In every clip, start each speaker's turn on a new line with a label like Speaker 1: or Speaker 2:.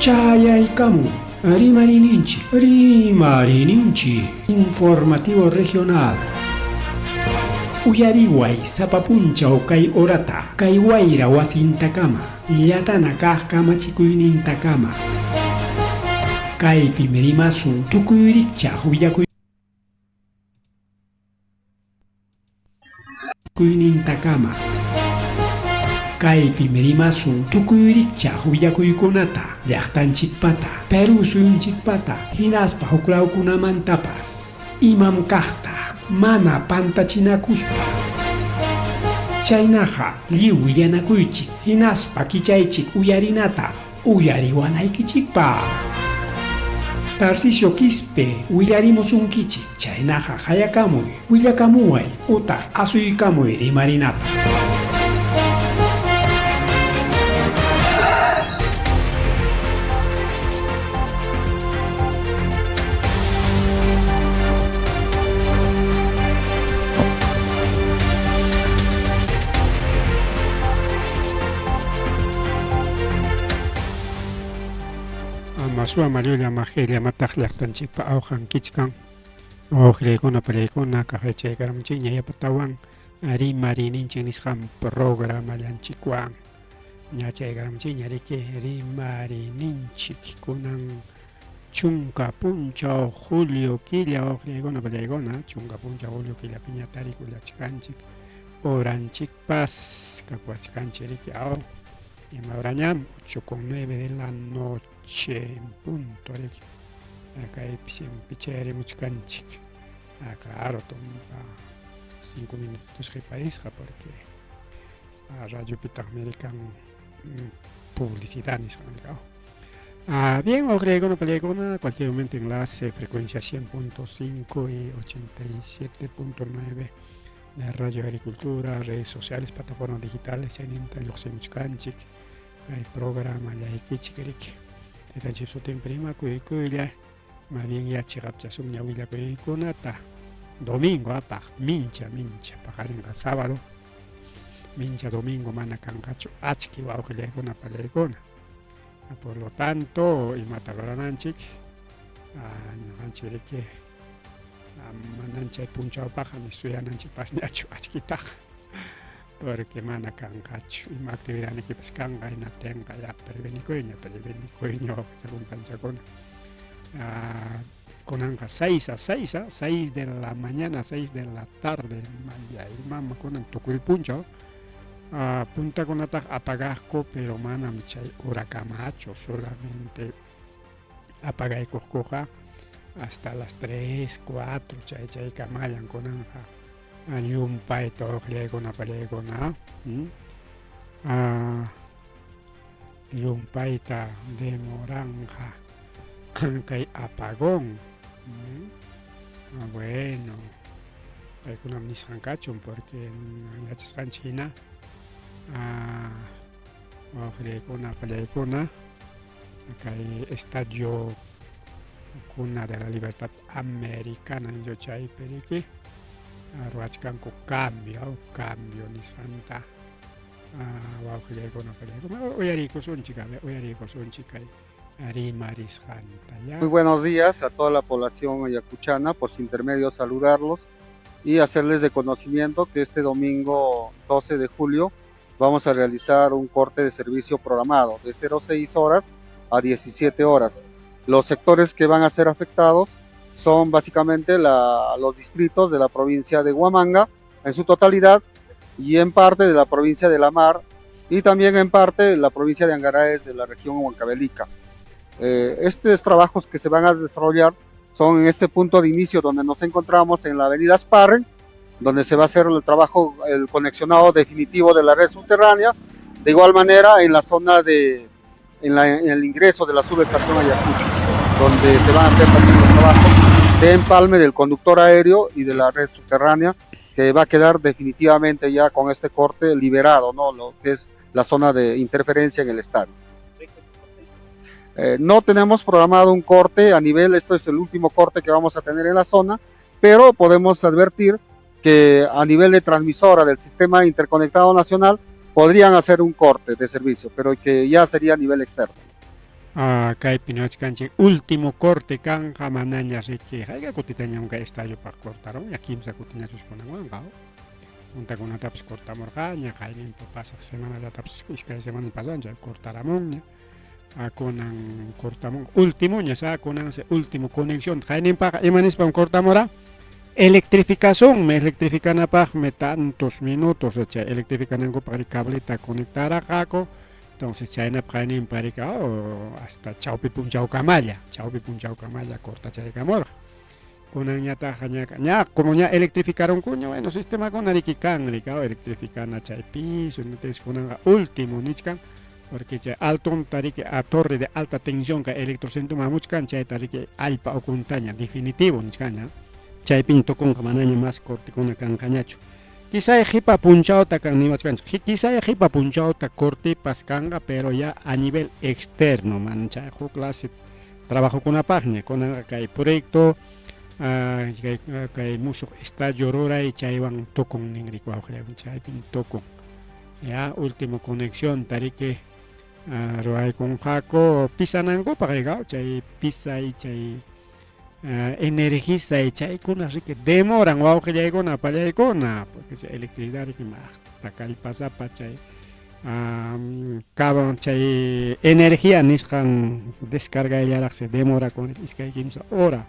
Speaker 1: Chayaykamun Rimariyninchik, Rimariyninchik Informativo Regional. Uyariway sapa punchaw kay horata, kay wayra wasintakama, llatana kaq kamachikuynintakama. Kaypim rimasun tukuy rikchaq willakuynintakama. Kaypim rimasun tukuy rikchaq willakuykunata, llaqtanchikpata, Perú suyunchikpata, hinaspa huklawkunamantapas. Imam kaqta mana pantachinakuspa. Chaynaqa lliw willanakuychik hinaspa kichaychik uyarinata uyariwanaykichikpaq. Tarcisio Quispe willarimusunkichik, chaynaqa qayakamuy, willakamuway utaq asuykamuy rimarinapaq.
Speaker 2: Masua Mariola Majelia mataq llaqtanchikpa awqan kichkan wawqillaykuna pariykuna kaqechaykaramchikña yapatawan rimariyninchik nisqan programallanchikwan ña chaykaramchikña riki rimariyninchik kunan chunka punchaw julio killa wawqillaykuna pariykuna chunka punchaw julio killapiña tarikullachkanchik horanchikpas kapuwachkanchik riki aw ima horañam 8 con 9 de la noche en punto riki kaypi pichayarimuchkanchik. Ah, claro, tumpa 5 minutos qiparisqa porque radiopitaqmi rikan publicidad nisqan rikaw. Ah, bien, wawqillaykuna pariykuna, cualquier momento enlace frecuencia 100.5 y 87.9 de Radio Agricultura, redes sociales, plataformas digitales, chayninta lluqsimuchkanchik kay programa llaykichik riki. Taytanchik sutinpi rimakuykuylla, más bien ya chiqapchasunña willakuykunata. Domingo apaq mincha mincha paqarinqa sábado mincha domingo mana kanqachu achki wawqillaykuna pallaykuna. Por lo tanto, imata rurananchik ñuqanchik riki manan chay punchawpaqqa ni suyananchikpasñachu achkitaqa porque mana kanqachu ima actividadnikipas kanqa hinaptinqa ya prevenikuyña prevenikuyña wawqichakunpanchakuna kunanqa 6 a 6 a 6 de la mañana 6 de la tarde mayay mama kunan tukuy punchaw puntakunataq apagaqku pero manam chay horakamachu solamente apagaykuqkuqa hasta las 3, 4 chay chaykamallan kunanqa llumpayta wawqillaykuna pallaykuna llumpayta demoranqa kay apagón. Bueno, paykunam nisqan kachun porque yachasqanchik hina wawqillaykuna pallaykuna kay estadio Cuna de la Libertad Americana nichu chaypi riki ruwachkanku cambio cambio nisqanta wawqillaykuna pallaykuna uyariykusunchik a ver uyariykusunchik kay rimarisqanta ya.
Speaker 3: Muy buenos días a toda la población ayacuchana, por su intermedio saludarlos y hacerles de conocimiento que este domingo 12 de julio vamos a realizar un corte de servicio programado de 06 horas a 17 horas. Los sectores que van a ser afectados son básicamente los distritos de la provincia de Huamanga en su totalidad y en parte de la provincia de La Mar y también en parte de la provincia de Angaraes de la región Huancavelica. Estos trabajos que se van a desarrollar son en este punto de inicio donde nos encontramos en la avenida Sparren, donde se va a hacer el trabajo, el conexionado definitivo de la red subterránea. De igual manera en la zona de, en, la, en el ingreso de la subestación Ayacucho, donde se van a hacer también los trabajos de empalme del conductor aéreo y de la red subterránea, que va a quedar definitivamente ya con este corte liberado, ¿no? Lo que es la zona de interferencia en el estadio. No tenemos programado un corte a nivel, esto es el último corte que vamos a tener en la zona, pero podemos advertir que a nivel de transmisora del sistema interconectado nacional podrían hacer un corte de servicio, pero que ya sería a nivel externo.
Speaker 2: Kaypi niwachkanchik último corte kanqa manaña riki hayka kutitañam kay estadiopaq cortarunña kimsa kutiñachus kunanwanqa puntakunatapas cortamurqaña qayninpa pasaq semanallatapas iskay semana pasan chay cortaramunña kunan cortamun ultimoña sa kunansi último conexión qayninpaqa ima nispam cortamura electrificacionmi electrificanapaqmi tantos minutos chay electrificanankupaq cableta conectaraqaku. Entonces chaynap qayninpa riki hasta chawpi punchawkamalla, chawpi punchawkamalla cortachaykamurqa. Kunanñataqqa ña, ña como ña electrificarunkuña, bueno, sistemakuna riki kan riki, electrificana chay piso, entonces kunanqa último nichkan, porque chay altonta riki a torre de alta tensión kay electrocentroman hamuchkan, chayta riki allpa ukuntaña definitivo nichkanña, chaypin tukunqa manaña más cortekuna kanqañachu. Quizá qipa punchawta kan niwachkanchik, quizá qipa punchawta cortepas kanqa, pero ya a nivel externo, man chay huk clase trabajokunapaqña, kunanqa kay proyecto kay, kay musuq estadio ruray chaywan tukun nin riki wawqillaykuna, chaypin tukun. Ya último conexión tariki ruwaykunqaku pisanankupaq rikaw chay pisay chay energizay chaykuna riki demoran wawqillaykuna pallaykuna porque chay electricidad riki maqta kallpasapa chay kaban chay energía nisqan descargayllaraqsi demorakun iskay kimsa hora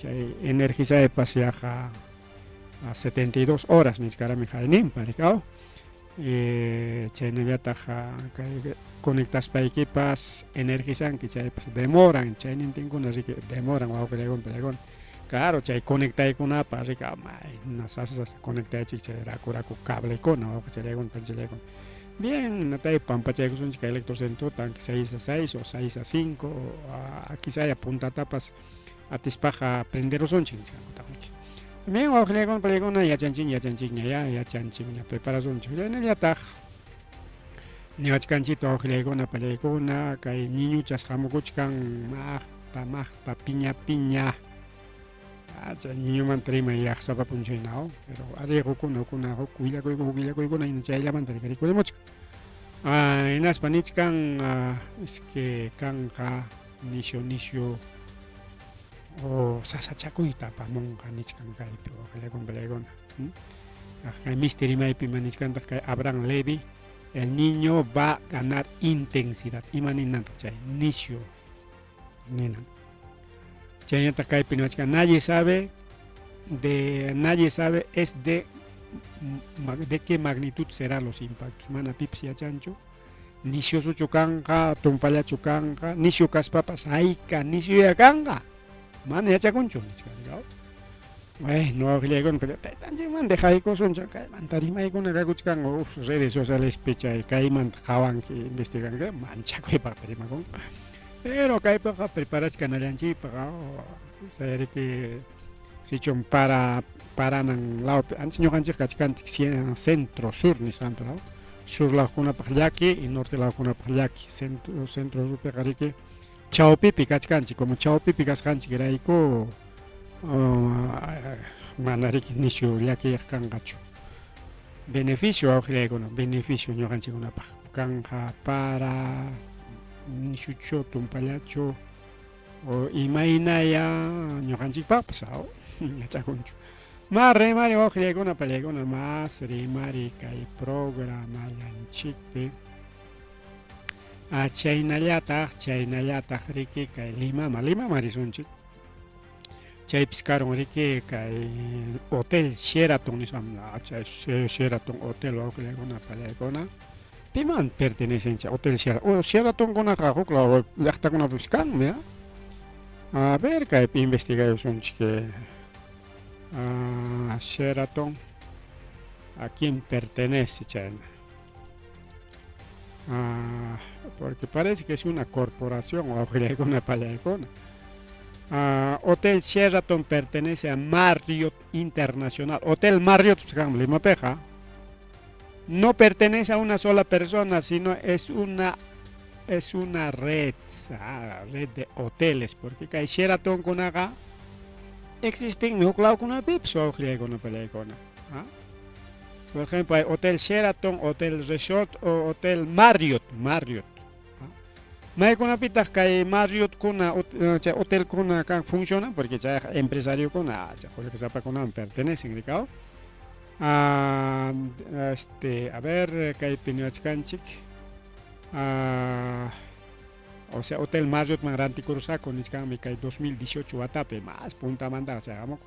Speaker 2: chay energizaypas yaqa 72 horas nichkarami hayninpa rikaw chaynallataq kay conectaspaykipas energizanki chaypas demoran chaynintinkuna riki demoran wawqillaykuna pallaykuna claro chay conectaykunapa riki mayna sasa sasa conectaychik chay raku raku cablekuna wawqichallaykuna panchallaykuna bien natay pampachaykusunchik kay electrocentrota 6 a 6 o 6 a 5 o quizá puntatapas atispaqa prenderusunchik nisqankutaqmi. Bien, wawqillaykuna pallaykuna yachanchikña yachanchikña ya yachanchikña preparasunchik. Chaynallataq niwachkanchikta wawqillaykuna pallaykuna kay ñiñuchas hamukuchkan maqta maqta piña piña. Chay ñiñumanta rimay yaqsapa punchayna pero ari hukuna hukuna huk willakuykuna huk willakuykuna hina chayllamanta rikurimuchkan. Hinaspa nichkan es que kanqa nisyu nisyu o sasachakuyta apamunqa nichkan kaypi wawqillaykuna pallaykuna. Kay misti rimaypi ima nichkantaq kay Abraham Levy, el niño va a ganar intensidad. Ima ninantaq chay nisyu ninan. Chaynataq kaypi niwachkan nadie sabe de nadie sabe es de de qué magnitud serán los impactos. Mana pipas yachanchu. Nisyusuchu kanqa, tumpallachu kanqa, nisyu kaspapas hayka nisyuya kanqa. Mana yachakunchu nichkan. Bueno, wawqillaykuna, pero taytanchikmanta dejaykusunchik kaymanta rimaykuna kakuchkan uf redes socialespi chay kaymanta qawanki investiganki manchakuypaq rimakun. Pero kaypiqa preparachkanallanchikpaq riki sichum para paranan lawpi antes ñuqanchik kachkanchik centro sur nisqanpi sur lawkunapaq llaki y norte lawkunapaq llaki centro centro surpiqa riki chawpipi kachkanchik como chawpipi kasqanchikrayku mana riki nisyu llakiyaq kanqachu. Beneficio wawqillaykuna beneficio ñuqanchikkunapaq kanqa para nisyuchu tumpallachu o imaynaya ñuqanchikpaqpas yachakunchu. Mas rimari wawqillaykuna pallaykuna mas rimari kay programallanchikpi chaynallataq chaynallataq riki kay Limama Limama risunchik chaypis karun riki kay Hotel Sheraton nisqam chay Sheraton Hotel wawqillaykuna pallaykuna piman pertenecen chay Hotel Sheraton Sheratonkunaqa huk law llaqtakunapipis kanmi a ver kaypi investigayusunchik Sheraton a quién pertenece chayna porque parece que es una corporación wawqillaykuna pallaykuna. Hotel Sheraton pertenece a Marriott Internacional. Hotel Marriott Limapiqa no pertenece a una sola persona, sino es una red, red de hoteles, porque kay Sheraton kunaqa existen huk lawkunapipas wawqillaykuna pallaykuna. Por ejemplo, hay Hotel Sheraton, Hotel Resort o Hotel Marriott, Marriott. Maykunapitaq kay Marriotkuna, chay hotelkuna kan funcionan? Porque chayqa empresariokuna, chay qullqisapakunaman pertenecen, rikaw. Ah, este, a ver, kaypi niwachkanchik. Ah, o sea, Hotel Marriottman rantikurusqaku nichkanmi kay 2018 watapi, mas puntamantaqa chay hamuq.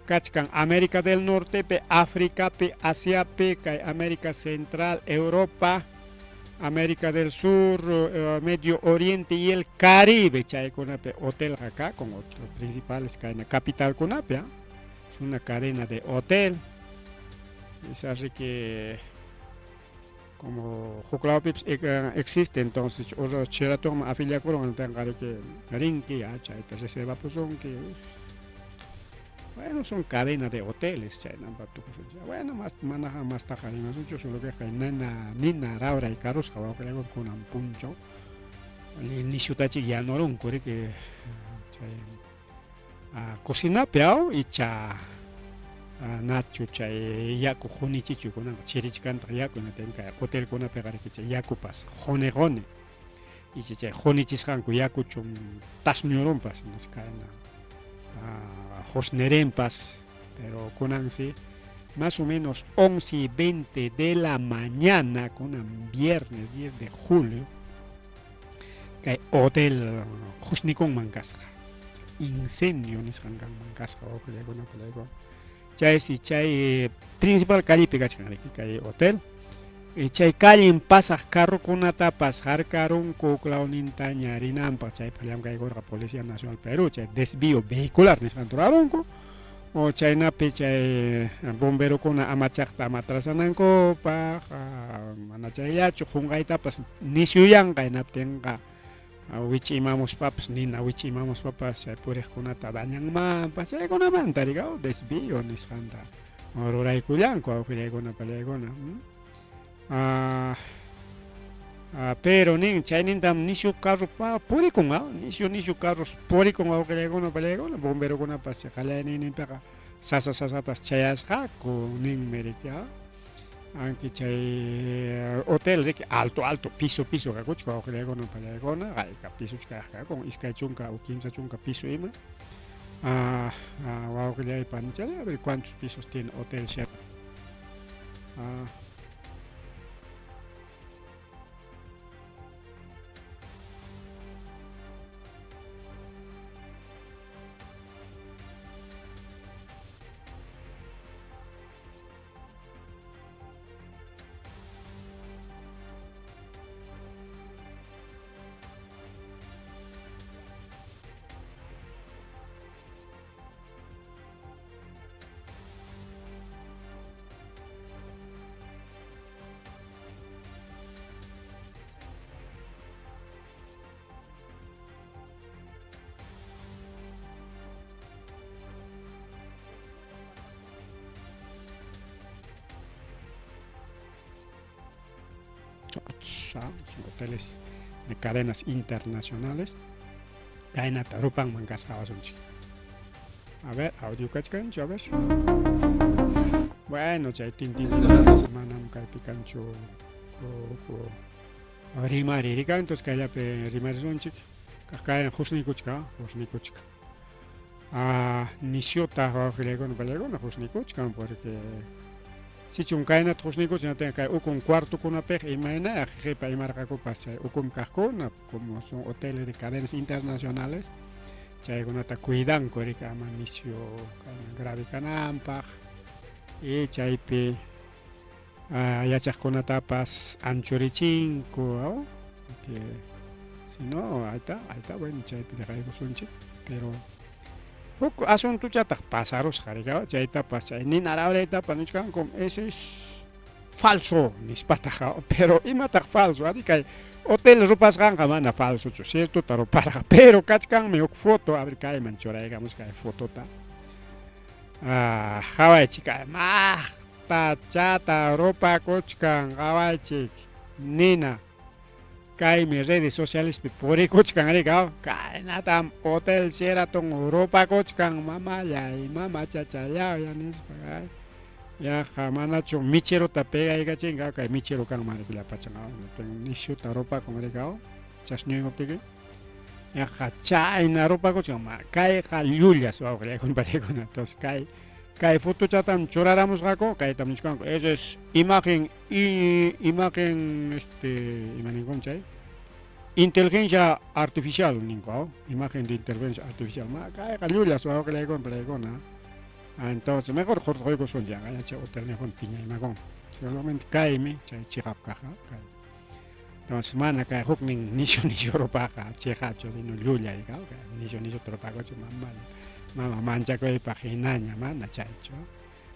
Speaker 2: Kachkan América del Nortepi, Africapi, Asiapi, kay América Central, Europa, América del Sur, Medio Oriente y el Caribe chaykunapi hotelqa kakun, otro principales kayna capitalkunapi, ¿ah? Es una cadena de hotel. Esa riki como huk lawpipas existe, entonces Sheratonman afiliakurun entonces riki rinki, ya, chayta reservapusunki. Bueno, son cadena de hoteles, chaynampa tukusunchik. Bueno, mas manaqa mastaqa rimasunchu, solo que kay nina nina rawray karusqa wawqillayku kunan punchaw nisyutachik yanurunku riki chay cocinapi aw icha nachu chay yaku qunichichu kunanqa chirichkantaq yaku hinaptin kay hotelkunapiqa riki chay yakupas quni quni icha chay qunichisqanku yakuchum tasñurunpas niskayna qusnirinpas pero kunansi más o menos 11 y 20 de la mañana kunan viernes 10 de julio kay hotel qusnikunman kasqa incendio nisqan kanman kasqa wawqillaykuna palaykuna chaysi chay principal callepi kachkan riki kay hotel chay callen pasaq carrokunatapas harkarunku huklawnintaña rinanpaq chaypaq llamkaykurqa Policía Nacional Perú chay desvío vehicular nisqanta rurarunku o chaynapi chay bomberokuna amachaqta ama atrasanankupaq mana chayllachu qunqaytapas nisyuyanqa hinaptinqa wich'imamuspapas nina wich'imamuspapas chay puriqkunata dañanmanpas chaykunamanta rikaw desvío nisqanta ruraykullanku awqillaykuna pallaykuna. Pero nin chaynintam nisyu carro purikun nisyu nisyu carros purikun awqillaykuna pallaykuna bomberokunapas qallayninninpiqa sasa sasatas chayasqaku ninmi riki anki chay hotel riki alto alto piso piso kakuchka wawqillaykuna pallaykuna hayka pisoch kaq kakun 20 o 30 piso ima wawqillay panichay a ver cuántos pisos tiene hotel Sheraton. Son hoteles de cadenas internacionales. Kaynata rupanman kasqa wasunchik. A ver, audio kachkanchu, a ver. Bueno, chay tintin manam kaypi kanchu rimari rikan, entonces kayllapi rimarisunchik. Kaq kayan husnikuchka, husnikuchka. Nisyuta wawqillaykuna pallaykuna husnikuchkan porque sichum kaynata husnikuchkan kay ukun cuartokunapiqa imayna qipa imarqakupas chay ukum kaqkuna como son hoteles de cadenas internacionales chaykunata cuidanku riki ama nisyu grave kananpaq y chaypi yachaqkunatapas anchurichinku que si no ahí está bueno chaypi dejaykusunchik pero huk asuntuchataq pasarusqa riki chaytapas chay nina rawraytapas nichkanku eso es falso nispataq pero imataq falso así kay hotel rupasqanqa mana falsochu ciertota ruparqa pero kachkanmi huk foto a ver kayman churaykamus kay fotota qhawaychik kay maqtachata rupakuchkan qhawaychik nina kaymi redes socialespi purikuchkan riki kaynatam hotel Sheraton rupakuchkan mamallay mamachachallay nispa yaqa manachu micherota pegaykachinqa kay michero kanman riki llapachan nisyuta rupakun riki Chasñuykuptiki yaqa chayna rupakuchkan ma kayqa llullas wawqillaykuna panikuna. Entonces kay kay fotochatam churaramusqaku, kaytam nichkanku, eso es imagen y imagen este ima ninkum chay inteligencia artificial ninku, imagen de inteligencia artificial. Ma kayqa llullas wawqillaykuna panikuna. Entonces mejor hurquykusun ya chay hotelniqun piñaymakun. Solamente kaymi chay chiqap kaqqa kay. Entonces mana kay huknin nishu nishu rupaqa chiqapchu sino llullay nishu nishu rupakuchu mama mama manchakuypaq hinaña mana chaychu.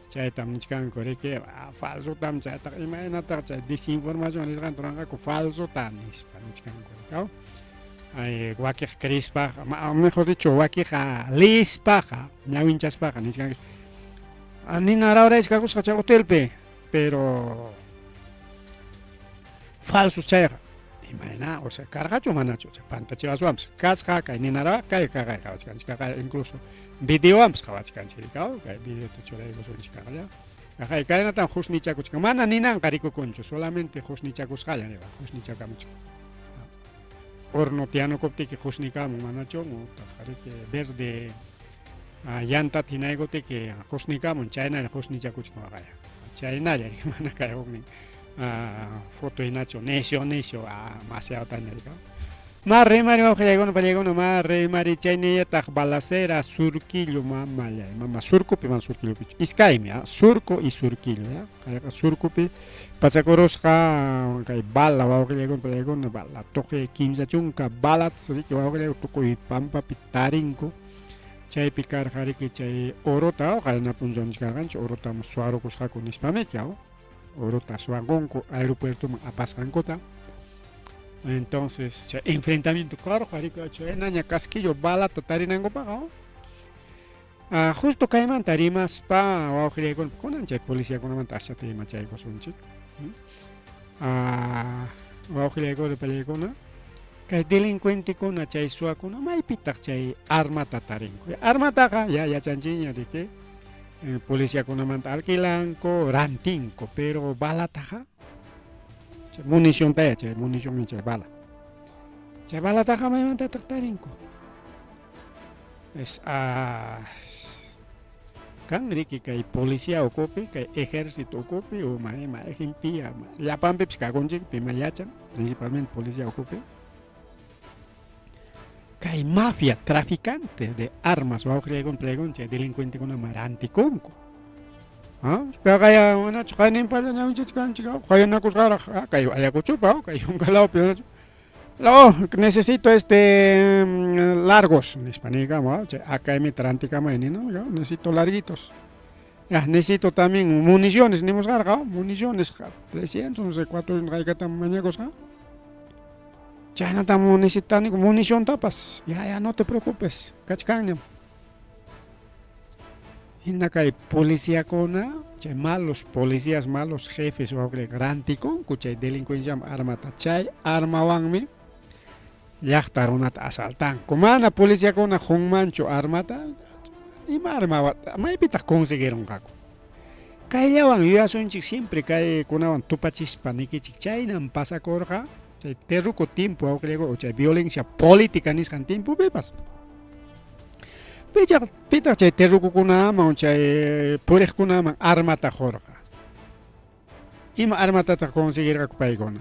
Speaker 2: Chaytam nichkanku riki falsotam chaytaq imaynataq chay desinformación nisqanta ruranqaku falsota nispa nichkanku riki. Ay wakiq creespaqa mejor dicho wakiqa leespaqa ñawinchaspaqa nichkanku nina rawraysi kakusqa chay hotelpi pero falso chayqa imayna o sea karqachu manachu chay pantachiwaswanpas kasqa kay ninarawa kay kaqay qawachkanchik kaqay incluso videowanpas qawachkanchik kay videota churaykusunchik kaqlla kaqay kaynatam husnichakuchkan mana ninanqa rikukunchu solamente husnichakusqalla niwa husnichakamuchkan horno tiyanukuptiki husnikamun manachu utaq riki verde yantata hinaykuptiki husnikamun chaynalla husnichakuchkan waqaya chaynalla mana kay huknin foto hinachu necio necio masiawtaña rika ma rimari wawqillaykuna pallaykuna ma rimari chaynillataq balacera Surquillo mamallay mama Surcopi mana Surquillopichu iskaymi Surco y Surquillo ya kayqa Surcopi pachakurusqa kay bala wawqillaykuna pallaykuna bala tuqi 30 balat riki wawqillaykuna tukuy pampapi tarinku chaypi karqa riki chay orota qayna punchaw nichkarqanchik orotam suwarukusqaku nispamiki orota suwankunku aeropuertoman apasqankuta. Entonces chay enfrentamiento karqa riki chaynaña casquillo balata tarinankupaqqa. Justo kaymanta rimaspa wawqillaykuna kunan chay policiakunamanta aschata rimachaykusunchik. Wawqillaykuna pallaykuna kay delincuentekuna chay suwakuna maypitaq chay armata tarinku. Armataqa ya yachanchikña de que policiakunamanta alquilanku rantinku pero balataqa chay municiontaya chay municionmi chay bala. Chay balataqa maymantataq tarinku. Es kan riki kay policía ukupi kay ejército ukupi o may mayqinpi llapanpipas kakunchik pima yachan principalmente policía ukupi kay mafia traficantes de armas wawqillaykuna pallaykuna chay delincuentekunaman rantikunku. Kaqaya manachu qayninpalla ñawinchachkanchik qayanakusqaraq kay Ayacuchopa kay yunkalawpi No, necesito este largos nispa niykama chay AKM rantikamay nina necesito larguitos. Ya, necesito también municiones nimusqarqa municiones 300 no sé 400 haykatam mañakusqa. Chaynatam necesitaniku municiontapas. Ya, ya, no te preocupes, kachkanñam. Hina kay policiakuna, chay malos policías, malos jefes wawqi rantikunku chay delincuenciaman armata. Chay armawanmi llaqta runata asaltanku. Mana policiakuna qunmanchu armata, ima arma maypitaq conseguirunqaku. Kayllawan yuyasunchik siempre kaykunawan tupachispa nikichik chaynam pasakurqa chay terruco tiempo wawqillaykuna o chay violencia política nisqan tiempopipas. Pitaq pitaq chay terrucokunaman chay puriqkunaman armata qurqa. Ima armatataq conseguirqaku paykuna?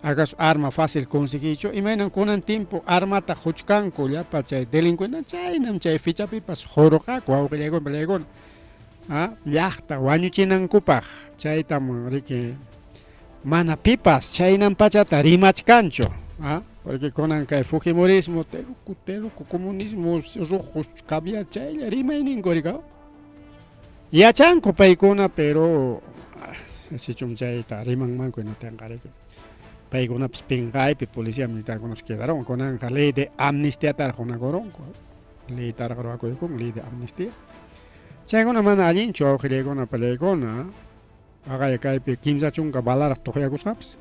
Speaker 2: Acaso arma fácil conseguiychu? Imaynam kunan tiempo armata quchkanku llapa chay delincuente chaynam chay fichapipas qurqaku wawqillaykuna pallaykuna. Llaqta wañuchinankupaq chaytam riki mana pipas chaynan pachata rimachkanchu. Porque kunan kay fujimorismo, terruco, terruco, comunismo, rojos, caviar, chaylla rimayninku rika. Yachanku paykuna, pero sichum chayta rimanmanku hinaptinqa riki paykunapas pinqaypi policía militarkunapas quedaron kunanqa ley de amnistiataraq qunakurunku leytaraq ruwakuykun ley de amnistía. Chaykuna mana allinchu wawqillaykuna pallaykuna aqaya kaypi 30 balaraq tuqyakusqapas.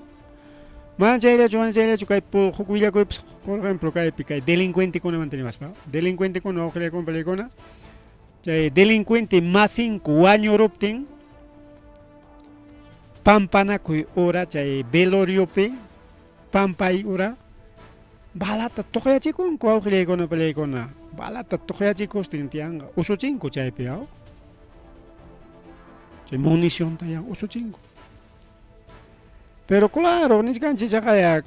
Speaker 2: Mana chayllachu mana chayllachu kay huk willakuypas por ejemplo kaypi kay delincuentekunamanta rimaspa delincuentekuna wawqillaykuna pallaykuna chay delincuente masinku wañuruptin pampanakuy hora chay veloriopi pampay hora Balata tuqyachikunku wawqillaykuna pallaykuna. Balata tuqyachikustin tiyanqa usuchinku chaypi aw. Chay municionta ya usuchinku. Pero claro, nichkanchik chaqaya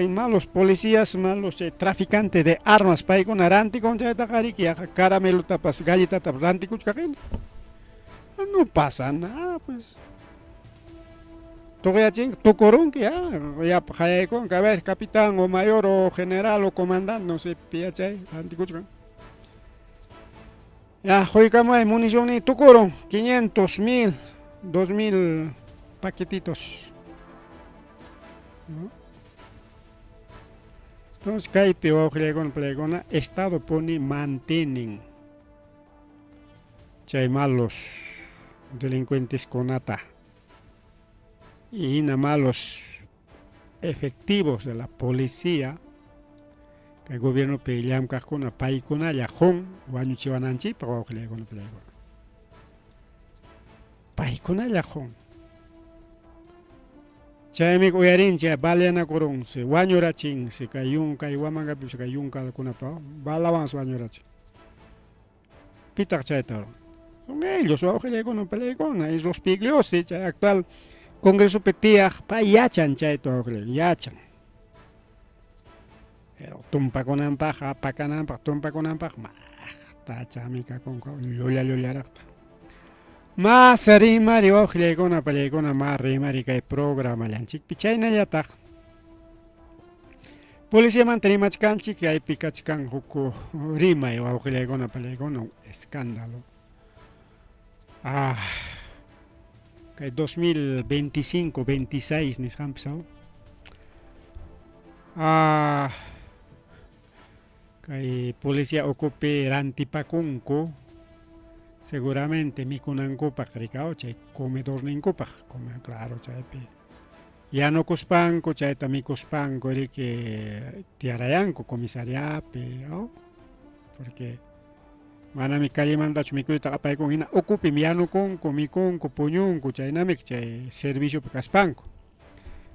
Speaker 2: malos policías, malos chay traficante de armas paykuna rantikun chaytaqa riki yaqa caramelotapas galletatapas rantikuchkaq hina. No pasa nada pues. Tuqyachin tukurunki ya, yapa qayaykunki a ver capitán o mayor o general o comandante no sé piya chay rantikuchkan. Ya quykamay municionniy tukurun 500, 1000, 2000 paquetitos. ¿No? Entonces kaypi wawqillaykuna palaykuna Estado puni mantienen chay malos delincuenteskunata y hina malos efectivos de la policía kay gobiernopi llamkaqkuna paykunalla qun wañuchiwananchikpaq wawqillaykuna palaykuna paykunalla qun chaymi uyarinchik baleanakurunsi wañurachinsi kay yun kay Huamangapipas kay yunkalkunapa balawansi wañurachin. Pitaq chayta ruwan? Son ellos, wawqillaykuna, palaykuna, y Rospigliosi, chay actual congresopi tiyaq, pay yachan chayta wawqillay, yachan. Pero tumpakunanpaq, apakananpaq, tumpakunanpaq, maqta chamikakunku, llulla llullaraqta. Mas rimari wawqillaykuna, palaykuna, ma rimari kay programallanchikpi, chaynallataq. Policiamanta rimachkanchik, kaypi kachkan huk rimay wawqillaykuna palaykuna, escándalo. Ah, kay 2025, 26 nisqanpis aw. Ah, kay policía ukupi rantipakunku seguramente mikunankupaq rikaw chay comedorninkupaq, come, claro chaypi. Yanukuspanku chayta mikuspanku riki tiyarayanku comisariapi, ¿no? Porque manami callemantachu mikuyta apaykun hina ukupim yanukunku, mikunku, puñunku, chaynami chay serviciopi kaspanku.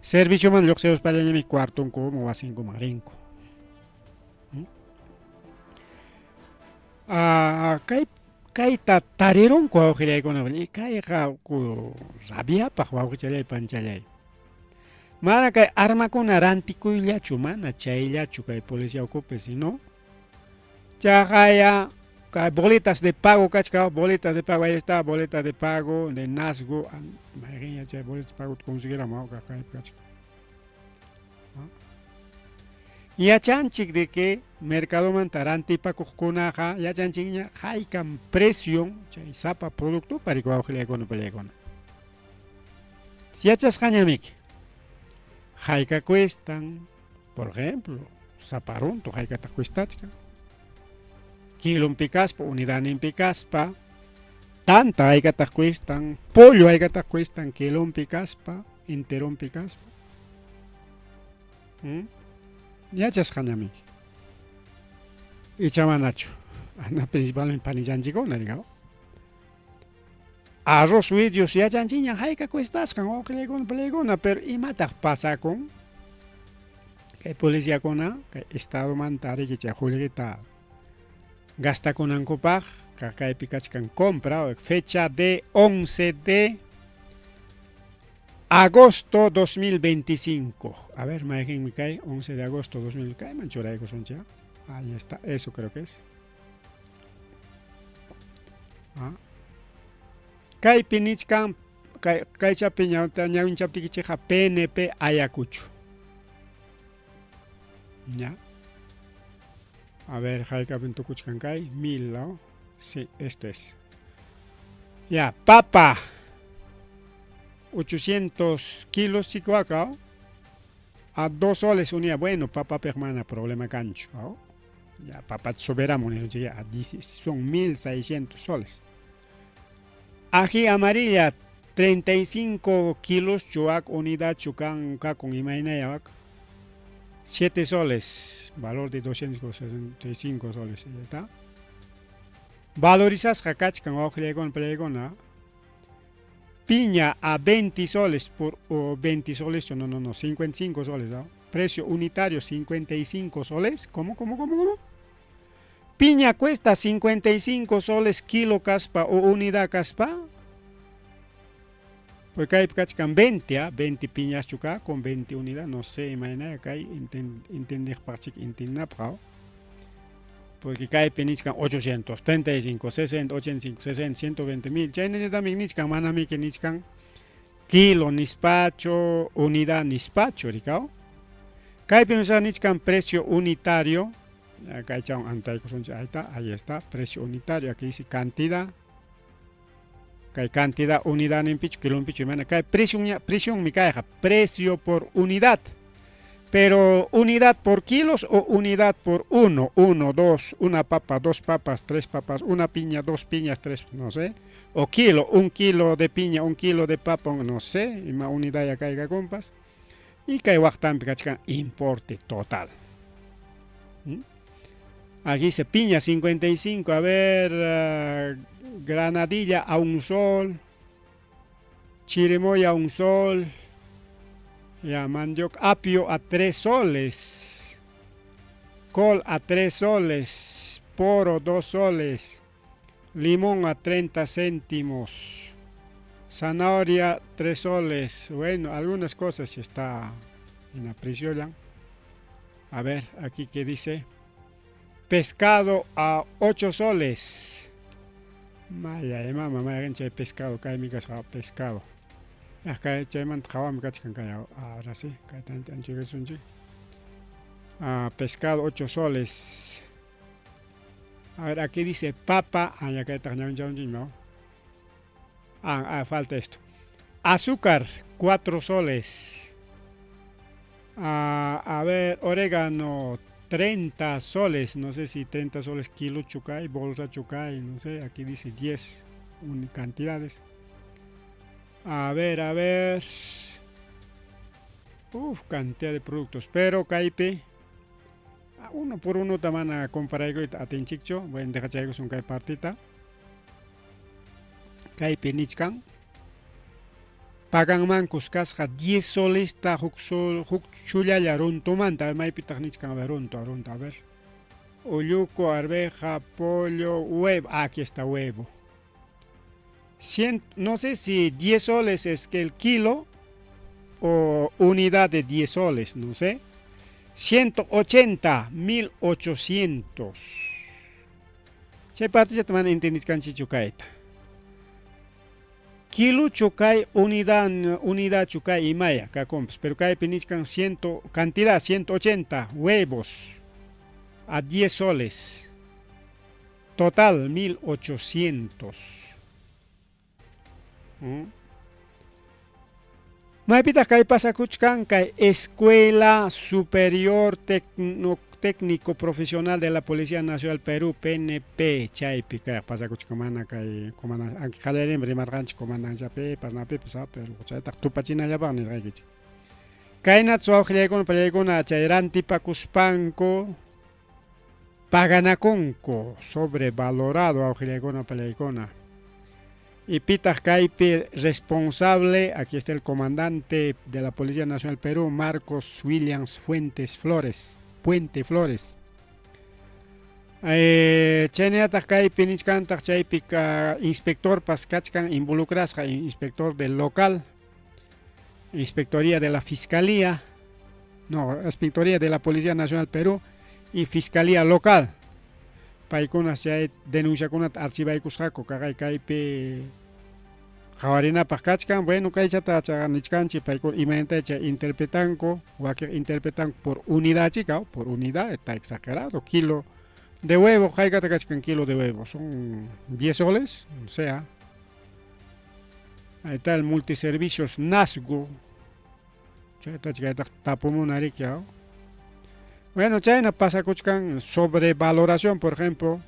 Speaker 2: Servicioman lluqsiruspallañami cuartonkuman wasinkuman rinku. Ah, kay kayta tarirunku wawqillaykuna, kayqa rabiapaq wawqichallay panchallay. Mana kay armakuna rantikuyllachu, mana chayllachu kay policía ukupi, sino chaqaya kay boletas de pago kachka, boletas de pago, ahí está, boletas de pago de Nasgo, mayqin chay boletas de pago conseguiramos kaypi kachka. Yachanchik de que mercadomanta rantipakuqkunaqa yachanchikña haykam precio chay sapa producto pariko wawqillaykuna pallaykuna. Yachasqañamiki hayka cuestan, por ejemplo, sapa runtu haykataq cuestachkan, kilonpi kaspa, unidadninpi kaspa, tanta haykataq cuestan, pollo haykataq cuestan kilonpi kaspa, enteronpi kaspa. Yachasqañamiki. Icha manachu. Ana principalmente panillanchikuna rikaw. Arroz widios yachanchiña hayka cuestasqan wawqillaykuna palaykuna, pero imataq pasakun? Kay policiakuna kay estadomanta riki chay qullqita gastakunankupaq kaypi kachkan compra fecha de 11 de agosto 2025. A ver, mayqinmi kay 11 de agosto 2000 kayman churaykusunchik. Ahí está, eso creo que es. Ah. Kaypi nichkan kay kaychapi ñawinchaptikichikqa PNP Ayacucho. Ya. A ver, haykapim tukuchkan kay 1000, ¿no? Sí, esto es. Ya, papa. 800 kilos chikuaca, a 2 soles unidad. Bueno, papa mana problema kanchu. ¿No? Ya, papa soberamo, a son 1600 soles. Ají amarilla, 35 kilos chuac unidad chucan kakun imaynayawak. 7 soles, valor de 265 soles, ahí está. Valorizasqa kachkan wawqillaykuna palaykuna. Piña a 20 soles por o 20 soles, no, no, no, 55 soles, ¿no? Precio unitario 55 soles. ¿Cómo, cómo, cómo, cómo? Piña cuesta 55 soles kilo kaspa o unidad kaspa. Pues kaypi kachkan 20, ¿ah? 20 piñas chuka con 20 unidad, no sé, imayna kay entendiqpaqchik entiendinapaq. Porque kaypi nichkan 835, 60, 85, 60, 120 mil. Chaynallatami nichkan, manamiki nichkan kilo nispacho, unidad nispacho, rikaw. Kaypi nichkan precio unitario. Kaychawan antaykusunchik, ahí está, ahí está, precio unitario. Aquí dice cantidad. Kay cantidad unidad ninpichu, kilonpichu, imayna. Kay precio mi kayqa, precio por unidad. Pero unidad por kilos o unidad por uno, uno, dos, una papa, dos papas, tres papas, una piña, dos piñas, tres, no sé. O kilo, un kilo de piña, un kilo de papa, no sé, ima unidad ya kayqa compas. Y kay waqtanpi kachkan importe total. Aquí dice piña 55, a ver, granadilla a un sol, chirimoya a un sol, ya mandioc, apio a 3 soles, col a 3 soles, poro 2 soles, limón a 30 céntimos, zanahoria 3 soles. Bueno, algunas cosas está en la precio ya. A ver, aquí que dice pescado a 8 soles. Maya, mama, maya, chay pescado, kay mi kasqa pescado. Acá chaymanta qhawami kachkan kay ahora sí, kay anchuykasunchik. Ah, pescado 8 soles. A ver, aquí dice papa. Ah, ya kaytaq ñawinchawanchik, ¿no? Ah, ah, falta esto. Azúcar, 4 soles. Ah, a ver, orégano, 30 soles. No sé si 30 soles kilo chucay, bolsa chucay, no sé. Aquí dice 10 cantidades. A ver, a ver. Uf, cantidad de productos. Pero kaypi, uno por uno tamana comparayku atinchikchu. Bueno, dejachaykusun kay partita. Kaypi nichkan. Paganmankus kasqa 10 solesta huk sol, huk chullalla runtumanta. Maypitaq nichkan, a ver, runtu, runtu, a ver. Ulluco, arveja, pollo, huevo. Ah, aquí está huevo. No sé si 10 soles es que el kilo o unidad de 10 soles, no sé. 180, 1800. Chay parte mana entendichkanchikchu kayta. Kilo chukay unidad, unidad chukay imaya kakumpas, pero kaypi nichkan ciento, cantidad 180 huevos a 10 soles. Total 1800. Maypitaq kay pasakuchkan? Kay Escuela Superior Técnico Profesional de la Policía Nacional Perú, PNP, chaypi kay pasakuchkan. Mana kay qallariypi rimarqanchik comandanciapi, napipas, pero chaytaq tupachinallapaq nirqaykichik. Kaynata wawqillaykuna pallaykuna chay rantipakuspanku paganakunku sobrevalorado, wawqillaykuna pallaykuna. Y pitaq kaypi responsable? Aquí está el comandante de la Policía Nacional Perú, Marcos Williams Fuentes Flores, Puente Flores. Chaynallataq kaypi nichkantaq chaypi inspectorpas kachkan involucrasqa, inspector del local, inspectoría de la Fiscalía, no, inspectoría de la Policía Nacional Perú y Fiscalía Local. Paykuna chay denunciakunata archivaykusqaku kaqay kaypi qhawarinapaq kachkan. Bueno, kaychata nichkanchik, paykuna imaynata chay interpretanku, wakin interpretanku por unidad chika, por unidad está exagerado. Kilo de huevo, haykata kachkan kilo de huevo? Son 10 soles, o sea. Ahí está el multiservicios Nazgu. Chayta chaytaq tapumuna riki. Bueno, chayna pasakuchkan sobrevaloración, por ejemplo.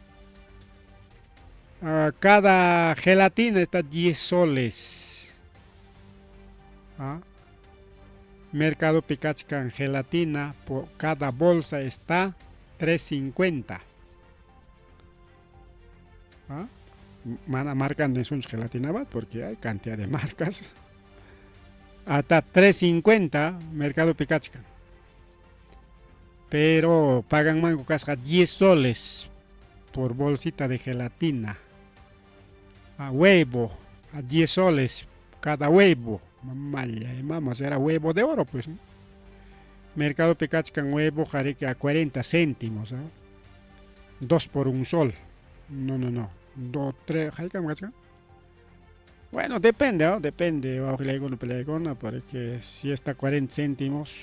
Speaker 2: Cada gelatina está 10 soles. Mercado kachkan gelatina por cada bolsa está 3.50. ¿Ah? Mana marcan de gelatina porque hay cantidad de marcas. Hasta 3.50 Mercado kachkan. Pero paganmanku kasqa 10 soles por bolsita de gelatina. A huevo, a 10 soles cada huevo. Mamalla, mama, era huevo de oro, pues. ¿No? Mercadopi kachkan huevo jariki a 40 céntimos. ¿No? Dos por un sol. No, no, no. Dos, tres, haykam kachkan? Bueno, depende, ¿no? Depende, wawqillaykuna palaykuna, porque si está 40 céntimos,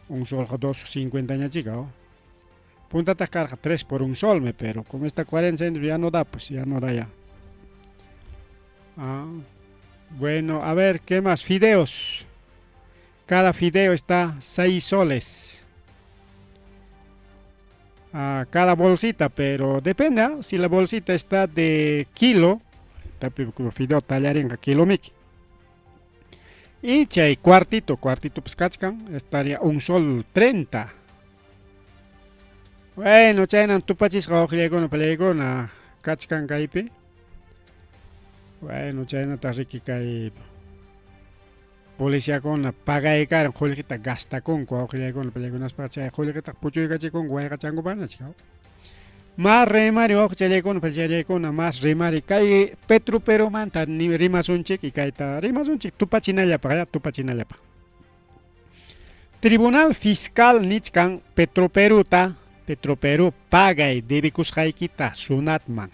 Speaker 2: un sol 2.50 ñachika, ¿no? Puntataq karqa 3 por un sol, me, pero como está 40 céntimos ya no da, pues ya no da ya. Ah, bueno, a ver, ¿qué más? Fideos. Cada fideo está 6 soles. Ah, cada bolsita, pero depende, ¿eh? Si la bolsita está de kilo, fideo tallarinqa kilomiki. Y chay cuartito, cuartito pues kachkan, estaría un sol 30. Bueno, chaynan tupachisqa wawqillaykuna palaykuna kachkan kaypi. Bueno, chaynataq riki kay policiakuna pagaykaran qullqita gastakunku wawqillaykuna palaykunaspa chay qullqitaq puchuykachikunku wayqachankupaqña chika. Mas rimari wawqichallaykuna palachallaykuna mas rimari kay Petroperumanta rimasunchik y kayta rimasunchik tupachinallapaq ya tupachinallapaq. Tribunal Fiscal nichkan Petroperuta, Petroperú pagay debikusqaykita Sunatman.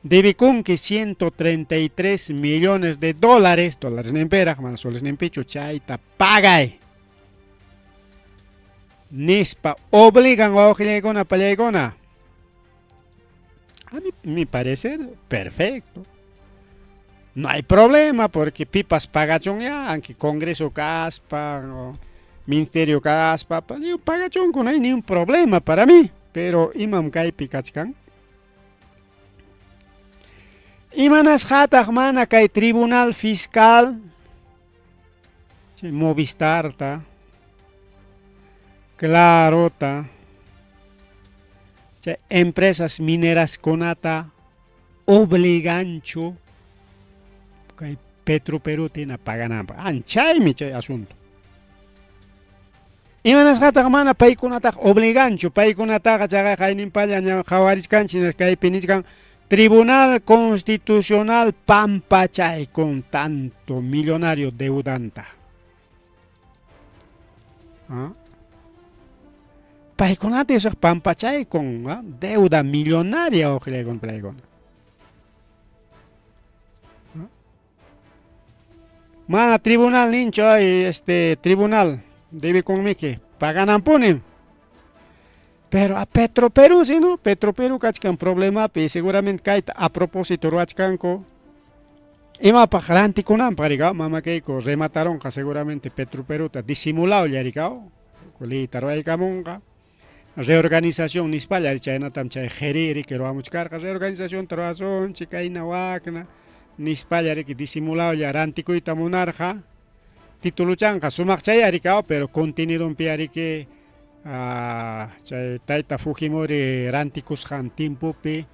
Speaker 2: Debikunki 133 millones de dólares, dólares nimperaq, mana soles nimpichu, chayta pagay. Nispa obligan wawqillaykuna pallaykuna. A mí mi parecer, perfecto. No hay problema porque pipas pagachun ya, aunque Congreso kaspa, o Ministerio kaspa, pagachunku, no hay ni un problema para mí. Pero imam kaypi kachkan. Imanasqataq mana kay Tribunal Fiscal, chay Movistarta, Clarota, chay empresas mineras kunata obliganchu kay Petroperú hina pagananpaq. Anchaymi chay asunto. Imanasqataq mana paykunataqa obliganchu, paykunataqa chaqay qayninpalla ña qhawarichkanchik kaypi nichkan Tribunal Constitucional pampachay con tanto millonario deudanta. ¿Ah? Paykunata isaq pampachay con ¿ah? Deuda millonaria wawqillaykuna palaykuna. ¿Ah? Mana tribunal ninchu ay este tribunal debikunmiki pagananpuni. Pero a Petroperú si no, Petroperú kachkan problemapi seguramente kayta a propósito ruwachkanku. Imapaq rantikunanpaq rikaw mamakayku remataronqa seguramente Petroperuta disimulado rikaw liyta ruwaykamunqa. Reorganización nispalla chaynatam chay qhiri riki ruwamuchkarqa reorganizacionta ruwasunchik kayna wakna nispalla riki disimulado rantikuyta munarqa. Tituluchanqa sumaqchaya rikaw pero contenidonpi riki chay tayta Fujimori rantikusqan timpupi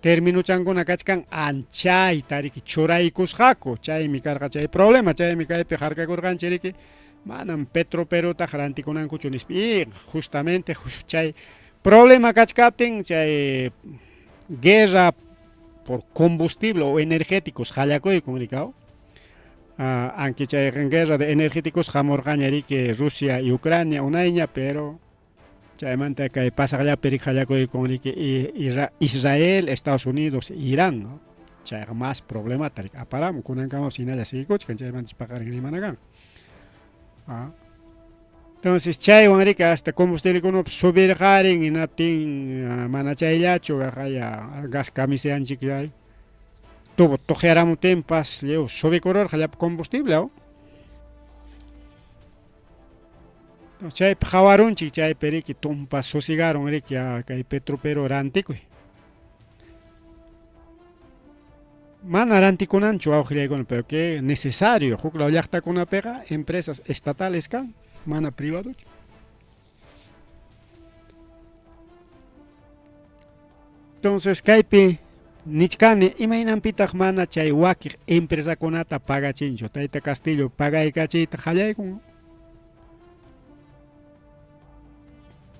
Speaker 2: terminuchankuna kachkan anchayta riki churaykusqaku chaymi karqa chay problema chaymi kaypi harkakurqanchik riki manam Petroperutaq rantikunankuchu nispa y justamente chay problema kachkaptin chay guerra por combustible o energéticos qallakuykun rikaw. Aunque chay guerra de energéticos hamurqaña riki Rusia y Ucrania unayña, pero chaymanta kay pasaqllapi riki qallakuykun riki Israel, Estados Unidos, Irán, ¿no? Chayqa más problemata riki aparamun kunankamapas hinalla siguikuchkan chaymantas paqarin rimana kan. Ah. Entonces chaywan riki hasta combustiblekunapas subirqarin hinaptin mana chayllachu qaya gas camiseanchik chay tubo tuqyaramuptinpas lliw subikururqa llapa combustible, ¿no? Chaypi qhawarunchik chaypi riki tumpa susigaron riki kay Petroperú rantikuy. Mana rantikunanchu wawqillaykuna, pero que necesario huk law llaqtakunapiqa empresas estatales kan, mana privadochu. Entonces kaypi nichkani imaynanpitaq mana chay wakiq empresakunata pagachinchu, tayta Castillo pagaykachiyta qallaykun.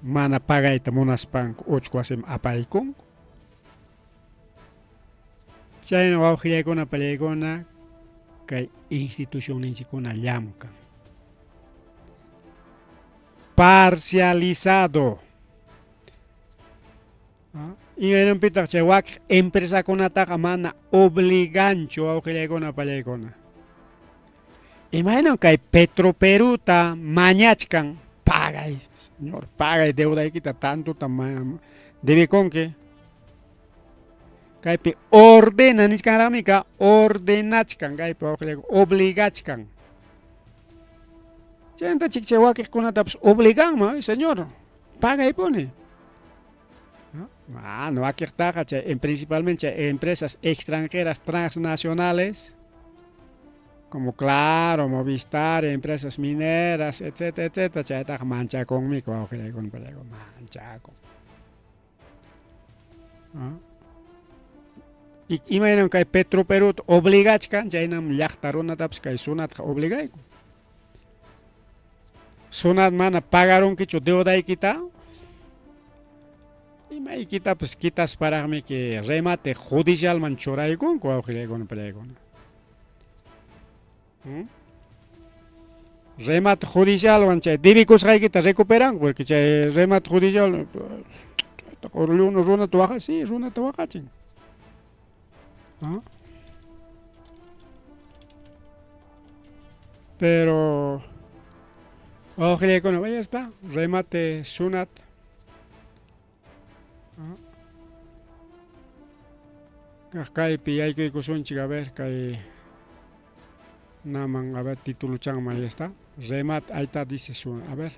Speaker 2: Mana pagayta munaspanku uchku wasiman apaykunku. Chayna wawqillaykuna pallaykuna kay institucionninchikkuna llamkan. Parcializado. Imaynanpitaq chay wakiq empresakunataqa mana obliganchu wawqillaykuna pallaykuna. Imaynan kay Petroperuta mañachkan pagay, señor, pagay deudaykita tantota debekunki. Kaypi ordena nichkanraqmi ka ordenachkan kaypi wawqillaykuna obligachkan. Chayanta chik chay wakiqkunatapas obliganman, señor, pagaypuni. Ah, no wakiqtaqa chay en principalmente chay empresas extranjeras transnacionales como Claro, Movistar, empresas mineras, etcétera, etcétera, chaytaqa manchakunmi wawqillaykuna pallaykuna manchakun. Imaynam kay Petroperuta obligachkan, chaynam llaqta runatapas kay SUNATqa obligaykun. SUNAT mana pagarunkichu deudaykita, imaykitapas kitasparaqmi que remate judicialman churaykunku wawqillaykuna pallaykuna. Remate judicialwan chay debikusqaykita recuperanku, porque chay remate judicial runata waqa, sí, runata waqachin. Pero wawqillaykuna, ahí está, remate SUNAT. Kaypi yaykuykusunchik, a ver, kay naman, a ver, tituluchanman, ahí está. Remate, ahí está, dice SUNAT, a ver.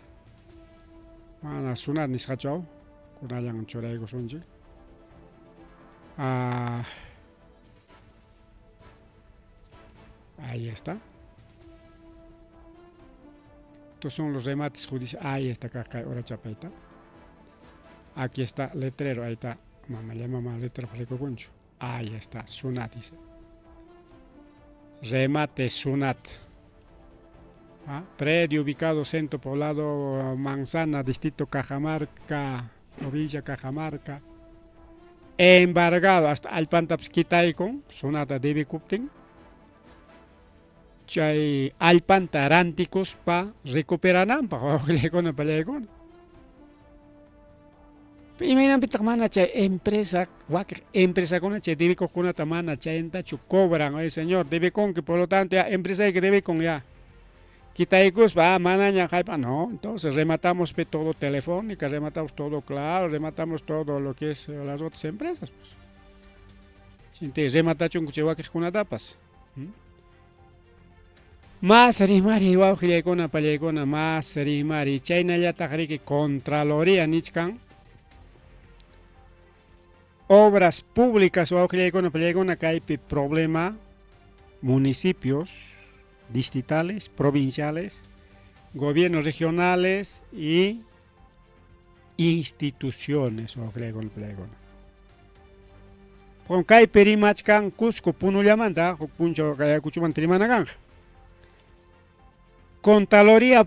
Speaker 2: Mana SUNAT nisqachu, kunallan churaykusunchik. Ah, ahí está. Estos son los remates judiciales. Ahí está, acá, acá, ahora chapa, ahí está. Aquí está, letrero, ahí está. Mamá le mamá, letrero, concho. Ahí está, SUNAT dice. Remate SUNAT. Ah, predio ubicado centro poblado Manzana, distrito Cajamarca, provincia Cajamarca. Embargado hasta allpantapas kitaykun, SUNATA debikuptin. Chay allpanta rantikuspa recuperananpaq wawqillaykuna pallaykuna. Imaynanpitaq mana chay empresa, wakiq empresakuna chay debikuqkunata mana chayntachu cobran, oye señor, debikunki, por lo tanto ya empresayki debikun ya. Kitaykuspa, ah, manaña jallp'a, no, entonces rematamos pe todo Telefónica, rematamos todo Claro, rematamos todo lo que es las otras empresas, pues. Chinti rematachunku chay wakiqkunatapas. Más rimari wawqillaykuna pallaykuna, más rimari, chaynallataq riki Contraloría nichkan. Obras públicas wawqillaykuna pallaykuna, kaypi problema municipios distritales, provinciales, gobiernos regionales y instituciones wawqillaykuna pallaykuna. Con kaypi rimachkan Cusco Punullamanta, huk punchaw kay Ayacuchomanta rimana kanqa. Contraloría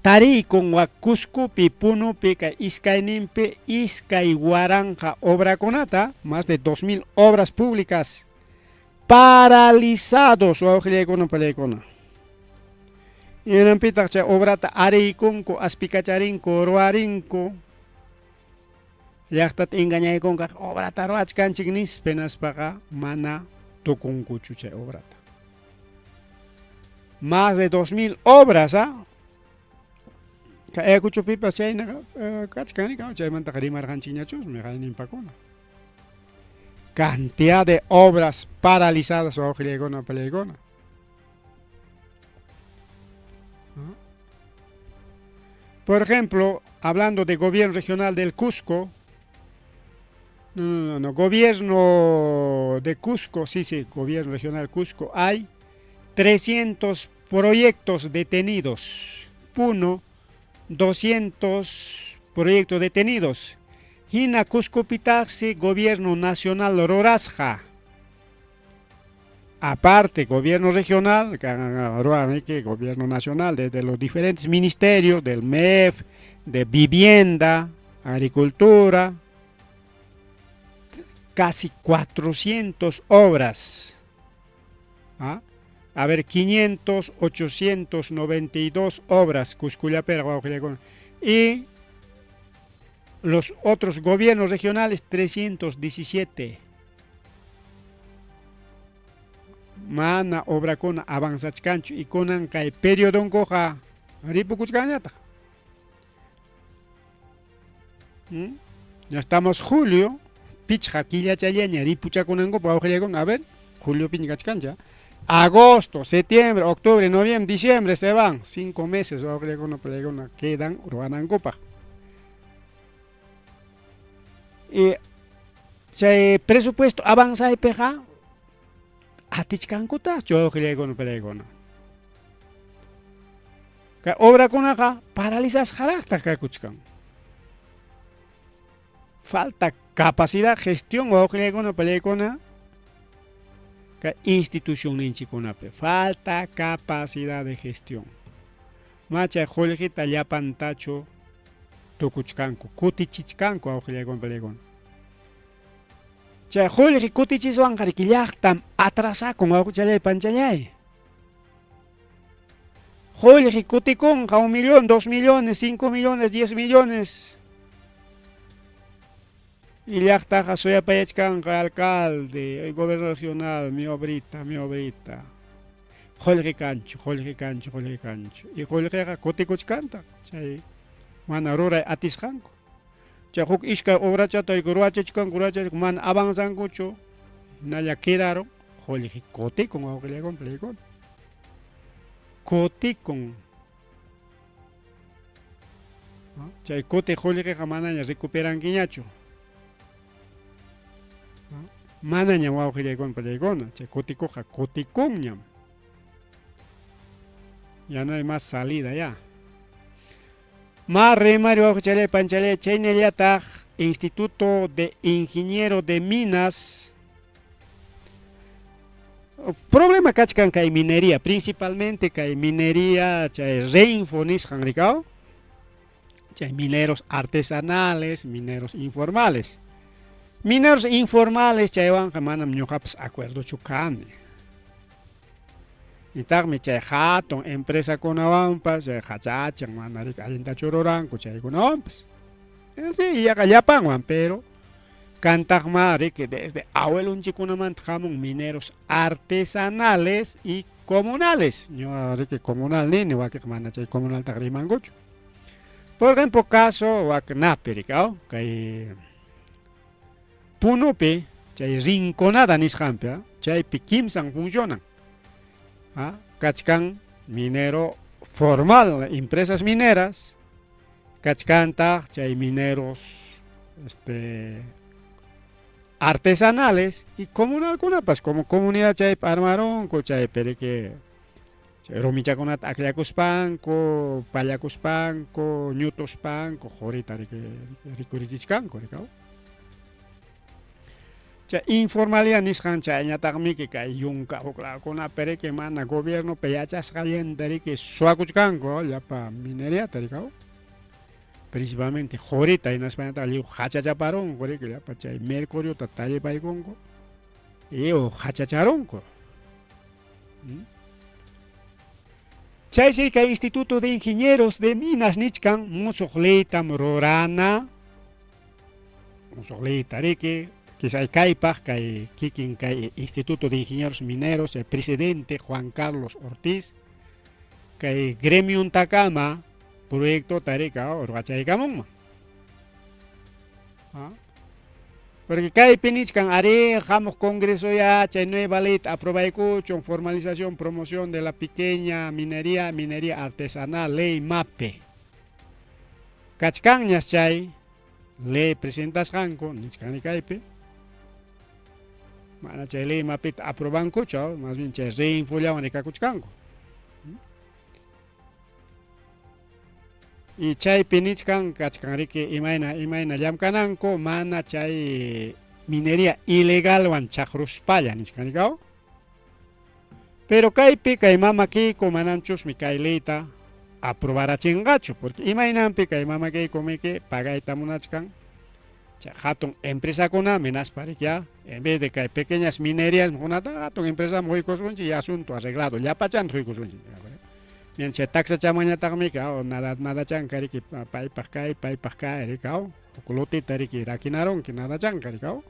Speaker 2: tariykun wak Cuscopi, Punupi, kay iskayninpi 2000 obrakunata, más de 2000 obras públicas paralizados wawqillaykuna pallaykuna. Imananpitaq chay obrata ariykunku, aspikacharinku, ruwarinku, llaqtata engañaykunku, obrata ruwachkanchik nispa, hinaspaqa mana tukunkuchu chay obrata. Más de 2000 obras, ¿ah? Kay Ayacuchopipas chaynaqa kachkan, chaymantaqa rimarqanchikñachusmi qayninpakuna. Cantidad de obras paralizadas wawqillaykuna pallaykuna. Por ejemplo, hablando de gobierno regional del Cusco, no, no, no, no, gobierno de Cusco, sí, sí, gobierno regional Cusco, hay 300 proyectos detenidos. Puno, 200 proyectos detenidos. Hina Cuscopitaqsi, gobierno nacional rurasqa. Aparte, gobierno regional, gobierno nacional, desde los diferentes ministerios, del MEF, de vivienda, agricultura, casi 400 obras. ¿Ah? A ver, 500, 892 obras, Cuscullapera, y los otros gobiernos regionales, 317. Mana obrakuna avanzachkanchu y kunan kay periodonkuqa ripukuchkanñataq. Ya estamos julio, pichqa killachallaña ripuchakunankupaq wawqillaykuna. A ver, juliopiña kachkancha. Agosto, septiembre, octubre, noviembre, diciembre se van. 5 meses wawqillaykuna palaykuna quedan ruwanankupaq. Y chay presupuesto avanzaypiqa atichkankutaqchu wawqillaykuna palaykuna. Kay obrakunaqa paralizasqaraqtaq kakuchkan. Falta capacidad, gestión wawqillaykuna palaykuna kay institucionninchikkunapi. Falta capacidad de gestión. Machay qullqita llapantachu tukuchkanku, kutichichkanku wawqillaykuna palaykuna. Chay qullqi kutichiswanqa riki llaqtam atrasakun wawqichalay panchalay. Qullqi kutikunqa 1 millón, 2 millones, 5 millones, 10 millones. Y llaqtaqa suyapayachkanqa alcalde, el gobierno regional, mi obrita, mi obrita. Qullqi kanchu, qullqi kanchu, qullqi kanchu. Y qullqiqa kutikuchkantaq chay mana ruray atisqanku. Chay huk iskay obrachata ruwachichkanku, ruwachichkanku, mana avanzankuchu, hinalla quedaron, qullqi kutikun wawqillaykuna palaykuna. Kutikun. Chay kuti qullqiqa manaña recuperankiñachu. Manaña wawqillaykuna palaykuna, chay kutikuqqa kutikunñam. Ya no hay más salida ya. Ma rimari wawqichalay panchalay chaynallataq Instituto de Ingeniero de Minas. Problema kachkan kay minería, principalmente kay minería chay Reinfo nisqan rikaw. Chay mineros artesanales, mineros informales. Mineros informales chaywanqa manam ñuqapas acuerdochu kani. Itaqmi chay hatun empresakunawanpas chay hachachan mana riki allintachu ruranku chaykunawanpas. Sí, yaqa llapanwan, pero kantaqma riki desde abuelonchikkunamanta hamun mineros artesanales y comunales. Ñuqa riki comunal nini, wakinqa mana chay comunaltaqa rimankuchu. Por ejemplo, caso waknapi rikaw, kay Punupi chay Rinconada nisqanpi, chaypi kimsan funcionan. Kachkan minero formal, empresas mineras, kachkantaq chay mineros artesanales y comunalkunapas, como comunidad chaypi armarunku, chaypi riki chay rumichakunata akllakuspanku, pallakuspanku, ñutuspanku, qurita riki rikurichichkanku rikaw. Chay informalidad nisqan chayñataqmiki kay yunka huklakunapi riki mana gobiernopi yachasqallanta riki suwakuchkanku llapa mineriata rikaw. Principalmente qurita hinaspañataq lliw hachachaparunku riki llapa chay mercuriota tallipaykunku lliw hachacharunku. Chaysi kay Instituto de Ingenieros de Minas nichkan musuq leytam rurana, musuq leyta riki quizá kaypaq kay kikin kay Instituto de Ingenieros Mineros, el presidente Juan Carlos Ortiz, kay gremiuntakama proyecto tarika ruwachaykamunman. Porque kaypi nichkan ari hamuq congreso ya chay nueva ley aprobaykuchun formalización, promoción de la pequeña minería, minería artesanal, ley MAPE. Kachkanñas chay ley presentasqanku nichkani kaypi. Mana chay ley MAPEta aprobankuchu, más bien chay reinfollawan rikakuchkanku. Y chaypi nichkan kachkan riki imayna imayna llamkananku mana chay minería ilegalwan chaqruspalla nichkan rikaw. Pero kaypi kay mama Keiko manamchusmi kay leyta aprobarachinqachu, porque imaynanpi kay mama Keiko miki pagayta munachkan chay hatun empresakuna hinaspa riki ya en vez de kay pequeñas minerías kunata hatun empresaman quykusunchik y asunto arreglado llapachanta quykusunchik. Bien, chay taxachamañataqmi nada nadachanka riki paypaq kay paypaq kay riki huk lotita riki rakinarunki nadachanka riki.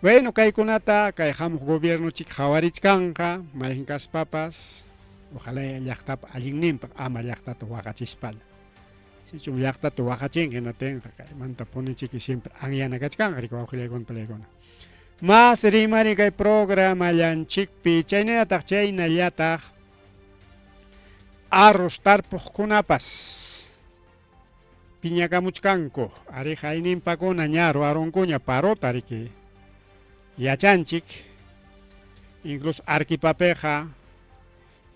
Speaker 2: Bueno, kaykunata kay hamuq gobierno chik qhawarichkanqa mayqin kaspapas ojalá llaqtapa allinninpaq ama llaqtata waqachispalla. Sichum llaqtata waqachinki hinatinqa kaymanta punichiki siempre anyana kachkanqa riki wawqillaykuna palaykuna. Mas rimari kay programallanchikpi chaynallataq chaynallataq arroz tarpuqkunapas piñakamuchkanku. Ari hayninpakuna ña ruwarunkuña parota riki. Yachanchik incluso Arquipapiqa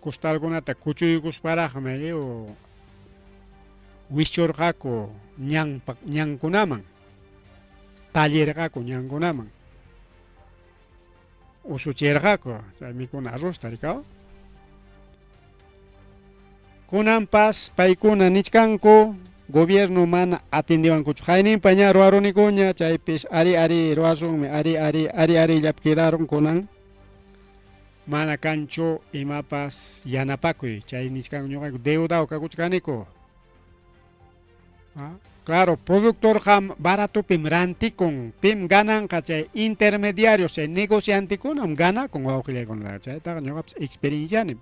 Speaker 2: costalkunata kuchuykusparaqmi lliw wischurqaku ñanpa ñankunaman tallirqaku ñankunaman usuchirqaku chay mikuna arrozta rikaw. Kunanpas paykuna nichkanku gobierno mana atendiwankuchu hayninpa ña ruwarunikuña chaypis ari ari ruwasunmi ari ari ari arillapi quedaron kunan mana kanchu imapas yanapakuy chay nichkanku ñuqayku deudawan kakuchkaniku. Claro, productorqa baratopim rantikun, pim gananqa chay intermediarios, chay negociantekunam ganakun wawqillaykuna, chaytaqa ñuqapas experiencianim.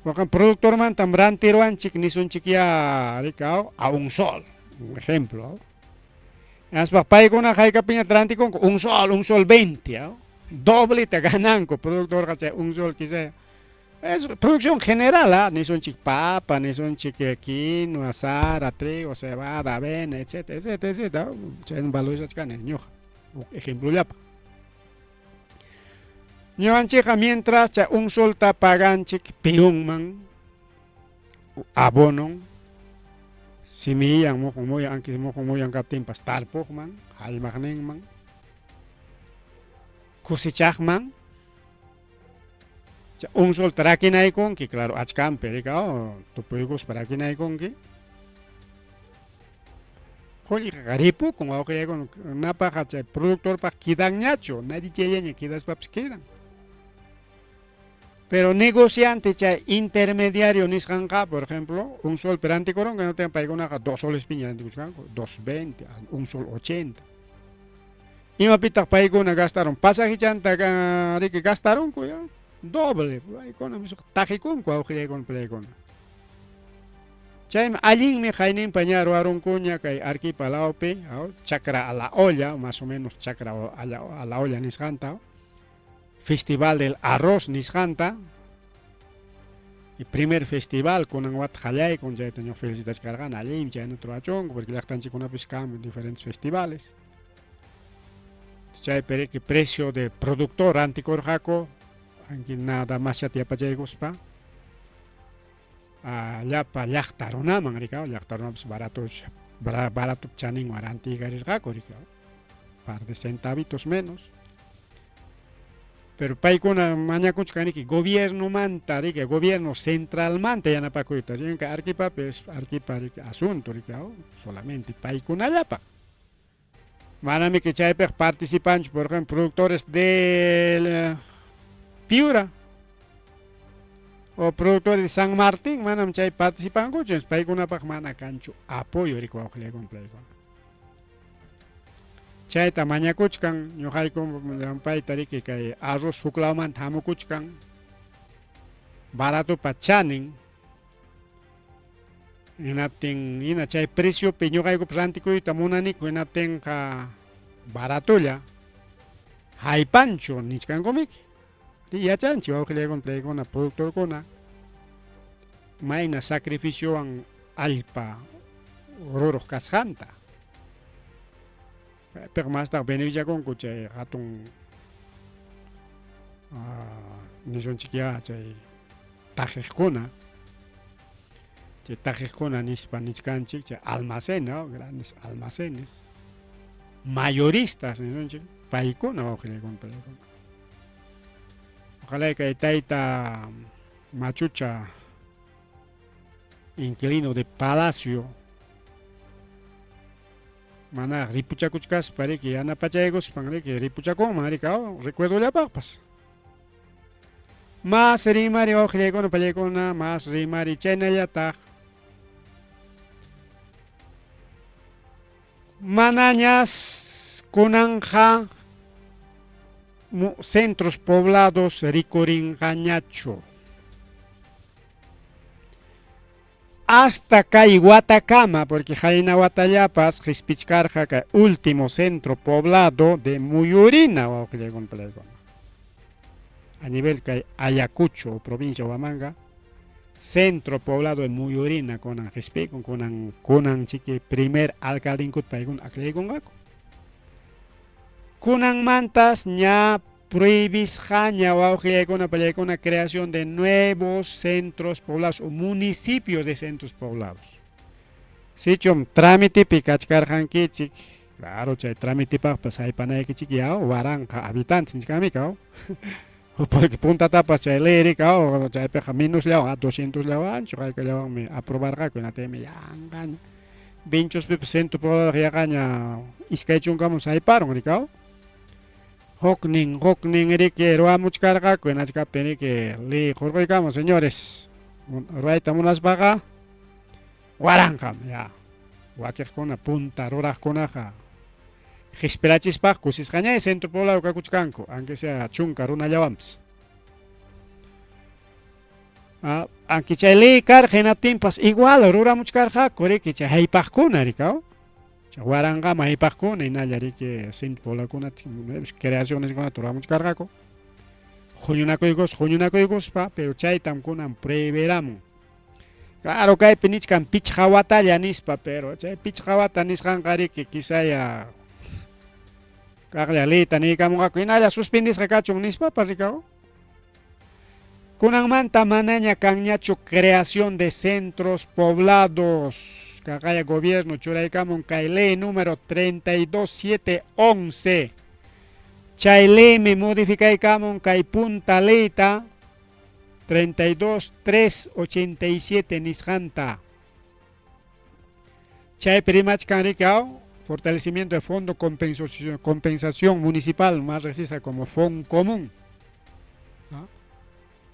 Speaker 2: Wakan productormantam rantiruwanchik nisunchikyá rikaw a un sol, un ejemplo. Hinaspa paykuna haykapiña rantikunku un sol, un sol 20, dobleta gananku productorqa chay un sol quizá. Es producción general, ¿ah? Nisunchik papa, nisunchik quinoa, sara, trigo, cebada, avena, etcétera, etcétera, etcétera. Chayna valorizachkani ñuqa, huk ejemplollapa. Ñuqanchikqa mientras chay un solta paganchik peonman, abonon, semillan muqun muyan, anki muqun muyan kaptinpas tarpuqman, hallmaqninman, cosechaqman, un solta rakinaykunki, claro, achkanpi rikaw, tupuykuspa rakinaykunki. Qullqiqa ripukun wawqillaykuna, napaqa chay productorpaq quedanñachu, nadie chayllaña quedaspapas quedan. Pero negociante chay intermediario nisqanqa, por ejemplo, un sol rantikurunqa, no tengan paykunaqa 2 soles piña rantikuchkanku, 2.20, un sol 80. Imapitaq paykuna gastaron, pasajichanta riki gastarunku ya, doble, paykuna taqikunku wawqillaykuna palaykuna. Chaymi allinmi hayninpa ña ruwarunkuña kay Arequipa lawpi, chacra a la olla, más o menos chacra a la olla nisqanta, Festival del Arroz nisqanta, y primer festival kunan wata qallaykun, chayta ñuqa felicitachkarqani, allinmi chaynata ruwachunku, porque llaqtanchikkunapis kan diferentes festivales. Chaypi riki precio de productor rantikurqaku, anki nada masllata yapachaykuspa, llapa llaqta runaman rikaw, llaqta runapas barato barato chaninwan rantiykarirqaku rikaw, par de centavitos menos. Pero paykuna mañakuchkaniki gobiernomanta riki, gobierno centralmanta yanapakuyta, chinka Arequipapi es Arequipa riki asunto rikaw, solamente paykunallapaq. Manami que chaypiq participanchu, por ejemplo, productores del Piura o productores de San Martín, manam chay participankuchu, paykunapaq mana kanchu apoyo riki wawqillaykuna palaykuna. Chayta mañakuchkan ñuqayku llampayta riki kay arroz huklawmanta hamukuchkan baratopa chanin, hinaptin hina chay preciopi ñuqaykupas rantikuyta munaniku, hinaptinqa baratolla haypanchu nichkankumiki. Yachanchik wawqillaykuna palaykuna productorkuna mayna sacrificiowan allpa ruruq kasqanta. Piqa mastaq beneficiakunku chay hatun nisunchikyá chay taqiqkuna, chay taqiqkuna nispa nichkanchik chay almacén, ¿no? Grandes almacenes. Mayoristas nisunchik, paykuna wawqillaykuna paykuna. Ojalá kay tayta machucha inquilino de palacio mana ripuchakuchkaspa riki yanapachaykuspan riki ripuchakunman riki recuerdollapaqpas. Mas rimari wawqillaykuna pallaykuna, mas rimari chaynallataq manañas kunanqa centros poblados rikurinqañachu. Hasta kay watakama, porque qayna watallapas qispichkarqa kay último centro poblado de Muyurina, wawqillaykuna palaykuna. A nivel kay Ayacucho o provincia Huamanga, centro poblado de Muyurina kunan qispikun, kunan kunan chiki primer alcaldinkuta paykuna akllaykunqaku. Kunanmantas ña prohibisqaña wawqillaykuna pallaykuna creación de nuevos centros poblados o municipios de centros poblados. Sichum trámitepi kachkarqankichik, claro, chay trámitepaqpas haypanaykichik ya waranqa habitantes nichkanmi kaw. Porque puntatapas chay ley kaw, chaypiqa menosllawan, 200 llawanchu haykallawanmi aprobarqaku, hinaptinmi yanqaña. Vinchospipas centro poblado yaqaña 20 hayparun rikaw. Huknin, huknin riki ruwamuchkarqaku, hinachkaptin riki ley hurquykamun, señores, ruwayta munaspaqa waranqam ya. Wakiqkuna punta ruraqkunaqa qispirachispaq kusisqañay centro poblado kakuchkanku, aunque sea chunka runallawanpas. Aunque chay ley karqa hinaptinpas igual ruramuchkarqaku riki chay haypaqkuna rikaw. Chay waranqama haypaqkuna hinalla riki centro pobladokunata creacioneskunata ruramuchkarqaku. Huñunakuykus huñunakuykuspa, pero chaytam kunan prohibiramun. Claro, kaypi nichkan pichqa watalla nispa, pero chay pichqa wata nisqanqa riki quizaya kaqlla leyta niykamunqaku hinalla suspendisqa kachun nispapas rikaw. Kunanmanta manaña kanñachu creación de centros poblados. Kaqaya gobierno churaykamun kay ley número 32711. Chay leymi modificaykamun kay punta leyta 32387 nisqanta. Chaypi rimachkan rikaw fortalecimiento de fondo compensación, compensación municipal, más precisa como Foncomún.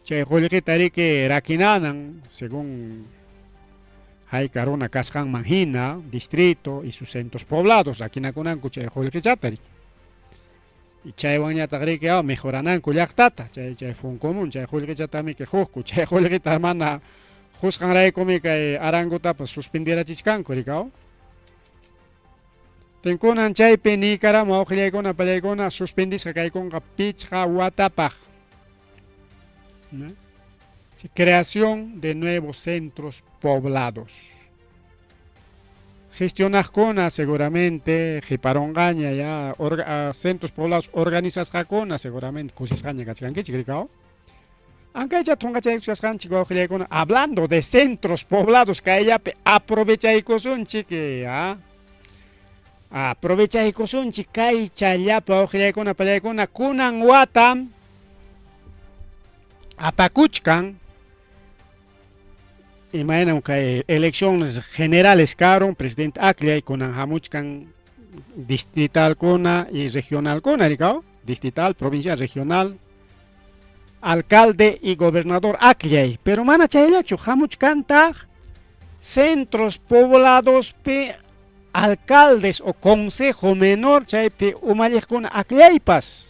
Speaker 2: Chay qullqita riki rakinanan según hayka runa kasqanman hina, distrito y sus centros poblados rakinakunanku chay qullqichata riki. Y chaywanñataq riki mejorananku llaqtata, chay chay Foncomún, chay qullqichatami hukku, chay qullqita mana qusqanraykumi kay Arangutapas suspendirachichkanku rikaw. Tinkunan chaypi niykaramu wawqillaykuna pallaykuna suspendisqa kaykunqa pichqa watapaq. Creación de nuevos centros poblados. Gestionaqkuna seguramente qiparonqaña ya centros poblados organizasqakuna seguramente kusisqaña kachkankichik rikaw. Ankaycha thunqachaykusqanchik wawqillaykuna hablando de centros poblados kayllapi aprovechaykusunchik ya. Aprovechaykusunchik kay chayllapi wawqillaykuna pallaykuna kunan watam apakuchkan imaynam kay elecciones generales karon presidente akllay kunan hamuchkan distritalkuna y regionalkuna rikaw, distrital, provincial, regional, alcalde y gobernador akllay, pero mana chayllachu hamuchkantaq centros pobladospi alcaldes o consejo menor chaypi umalliqkuna akllaypas.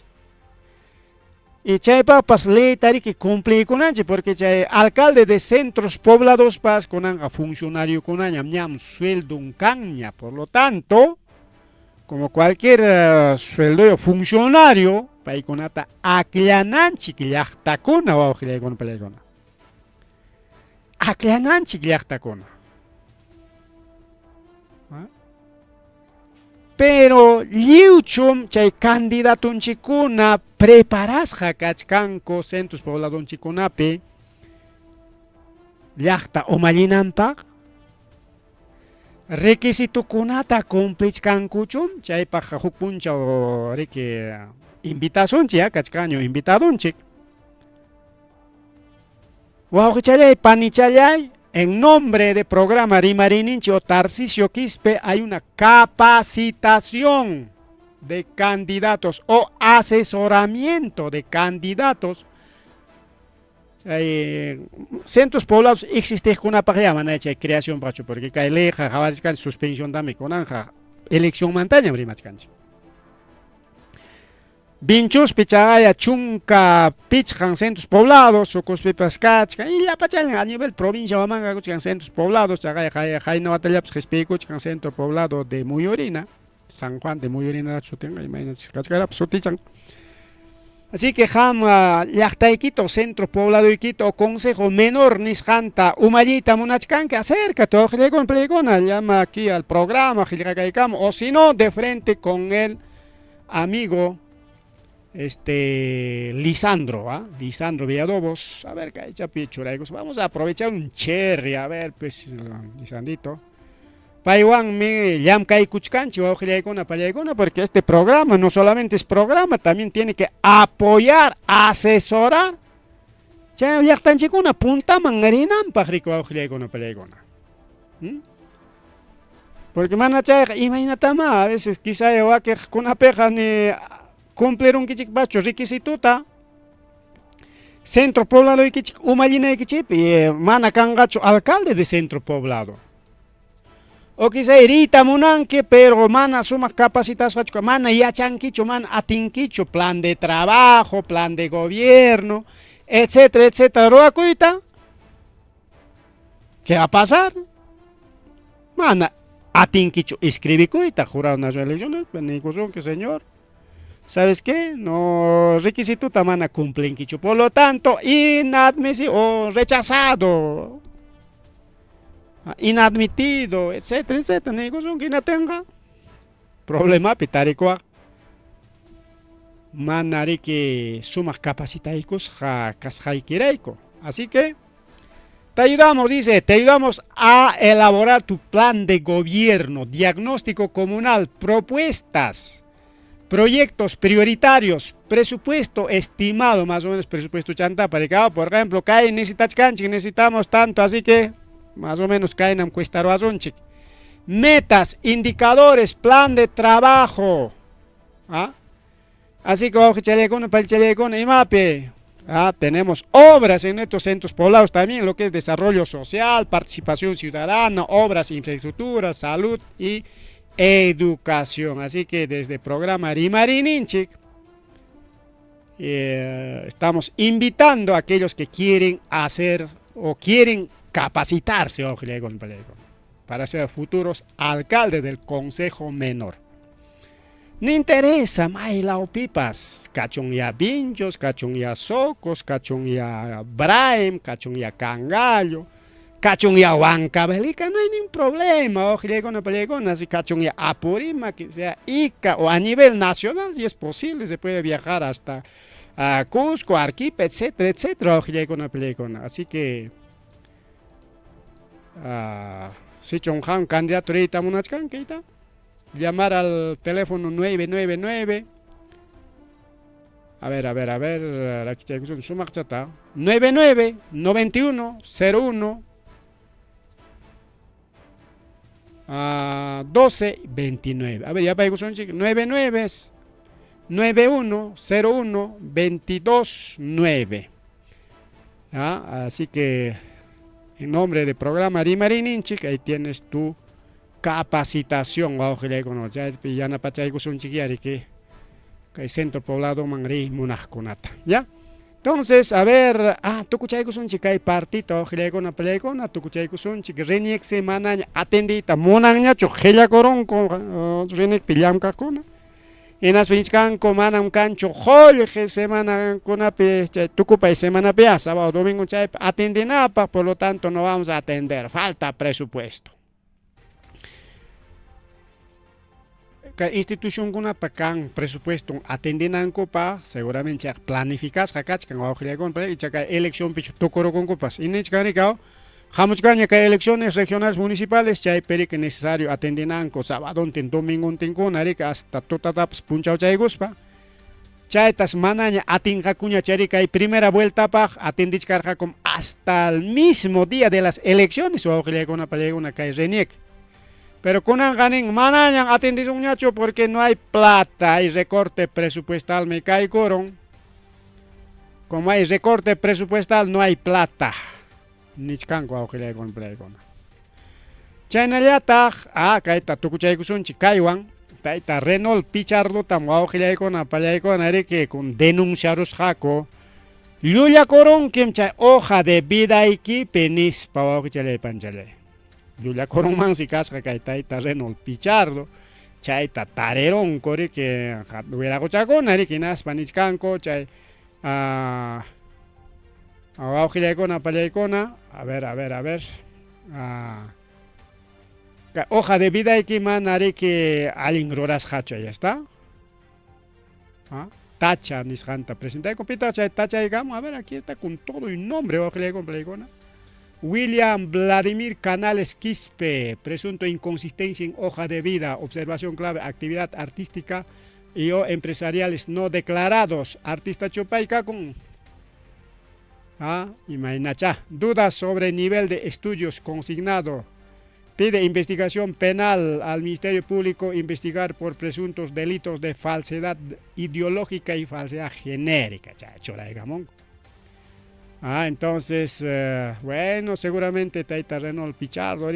Speaker 2: Y chaypapas leyta riki cumpliykunanchik porque chay alcalde de centros poblados pas kunanqa funcionariokunañam ñam sueldon kanña, por lo tanto, como cualquier sueldo funcionario, paykunata akllananchik llaqtakuna wawqillaykuna pallaykuna. Akllananchik llaqtakuna. Pero lliwchum chay candidatunchikuna preparasqa kachkanku centros pobladonchikunapi llaqta umallinanpaq.
Speaker 1: Requisitokunata cumplichkankuchum? Chaypaq huk punchaw riki invitasunchik, ya kachkanñu invitadunchik. Wawqichallay, panichallay, en nombre de programa Rimariyninchik o Tarcisio Quispe hay una capacitación de candidatos o asesoramiento de candidatos. Chay centros poblados existiqkunapaqya mana chay creación paqchu, porque kay leyqa qhawarichkanchik suspensiontami kunanja eleccionmantañam rimachkanchik. Vinchuspi chaqaya 15 centros poblados, Sucuspipas kachkan, y llapachallan a nivel provincia Huamanga kuchkan centros poblados, chaqaya qayna watallapas qhispiykuchkan centro poblado de Muyurina, San Juan de Muyurina sutinqa imaynachus kachkarapas sutichan. Así que qam llaqtaykita o centro pobladoykita o consejo menor nisqanta umalliyta munachkanki, acércate, wawqillaykuna, palaykuna, llama aquí al programa, qillqakaykama, o si no, de frente con el amigo Lisandro, ¿ah? Lisandro Villalobos, a ver, kaychapi churaykus, vamos a aprovechar un cherry, a ver, pues, Lisandrito. Paywanmi llamkaykuchkanchik wawqillaykuna, pallaykuna, porque este programa no solamente es programa, también tiene que apoyar, asesorar. Chay llaqtanchikkuna puntaman rinanpaq riku wawqillaykuna, pallaykuna. Porque mana chayqa imaynatamá, a veces quizá wakiqkunapiqa ni cumplirunkichikpachu requisituta. Centro pobladoykichik umallinaykichikpi mana kanqachu alcalde de centro poblado. O quizá riyta munanki, pero mana sumaq capacitasqachu, mana yachankichu, mana atinkichu plan de trabajo, plan de gobierno, etcétera, etcétera, ruwakuyta. ¿Qué va a pasar? Mana atinkichu escribikuyta, jurado nacional de elecciones, niykusunki, señor, ¿sabes qué? No requisituta mana cumplinkichu, por lo tanto, inadmisible o rechazado, inadmitido, etcétera, etcétera, niykusunki, hinatinqa problemapi tarikuwaq. Mana riki sumaq capacitaykusqa kasqaykirayku. Así que te ayudamos, dice, te ayudamos a elaborar tu plan de gobierno, diagnóstico comunal, propuestas, proyectos prioritarios, presupuesto estimado, más o menos presupuesto chanta para que, por ejemplo, kay necesitachkanchik, necesitamos tanto, así que más o menos kaynam cuestaruasunchik. Metas, indicadores, plan de trabajo. ¿Ah? Así que, wawqichallaykuna, paychallaykuna, imapi. Ah, tenemos obras en nuestros centros poblados también, lo que es desarrollo social, participación ciudadana, obras, infraestructura, salud y educación. Así que desde el programa Rimariyninchik estamos invitando a aquellos que quieren hacer o quieren capacitarse, para ser futuros alcaldes del Consejo Menor. No interesa, maylawpipas, kachunya Vinchos, kachunya Socos, kachunya Braem, kachunya Cangallo, kachunya Huancavelica, no hay ningún problema, así kachunya Apurímac, que sea Ica o a nivel nacional, si es posible, se puede viajar hasta a Cusco, Arequipa, etcétera, etcétera. Así que, sichum qam candidato riyta munachkanki, llamar al teléfono 999, a ver, a ver, a ver, aquí sumaqchata, 99 91 01 12 29. A ver, ya para 99 91 01 22 9. Así que en nombre del programa Rimariyninchik, ahí tienes tu capacitación. Kay centro poblado man riy munaqkunata, ¿ya? Entonces, a ver, tukuchaykusunchik kay partita, wawqillaykuna, pallaykuna, tukuchaykusunchik, RENIEC manaña atendiyta munanñachu qillakurunku RENIECpi llamkaqkuna. Hinaspa nichkanku manam kanchu qullqi semanakunapi, chay tukupay semanapi, sábado, domingo chaypi atendinapaq, por lo tanto no vamos a atender, falta presupuesto. Kay institucionkunapa kan presupuesto atendinankupaq, seguramente planificasqa kachkan wawqillaykuna, icha kay eleccionpichu tukurukunkupas. Y nichkan rikaw, Hamuchkanña kay elecciones regionales municipales, chaypi riki necesario atendinanku sabadontin domingontinkuna riki hasta tutatapas punchawchaykuspa. Chaytas manaña atinqakuña chayri kay primera vueltapaq atendichkarqakum hasta el mismo día de las elecciones wawqillaykuna pallaykuna kay RENIEC. Pero kunanqa nin manañan atendisunñachu porque no hay plata, hay recorte presupuestalmi kaykurun. Como hay recorte presupuestal no hay plata. Nichkanku wawqillaykuna pallaykuna. Chaynallataq, ah, kayta tukuchaykusunchik kaywan, tayta Renold Pichardotam wawqillaykuna pallaykuna riki kun denunciarusqaku llullakurunkim chay hoja de vidaykipi nispa wawqichalay panchalay. Llullakurunmansi kasqa kay tayta Renold Pichardo, chayta tarirunku riki wiraquchakuna riki hinaspa nichkanku chay ah, wawqillaykuna pallaykuna, a ver, a ver, a ver, ah, hoja de vidayki mana riki allin rurasqachu, ahí está. Ah, tacha nisqanta presentayku, pitaq chay tachaykamun, a ver, aquí está con todo y nombre, wawqillaykuna pallaykuna. William Vladimir Canales Quispe, presunto inconsistencia en hoja de vida, observación clave, actividad artística y o empresariales no declarados, artista chupayka con ah, imaynacha, dudas sobre nivel de estudios consignado, pide investigación penal al Ministerio Público investigar por presuntos delitos de falsedad ideológica y falsedad genérica. Churaykamunku. Ah, entonces, bueno, seguramente tayta Renold Pichardo,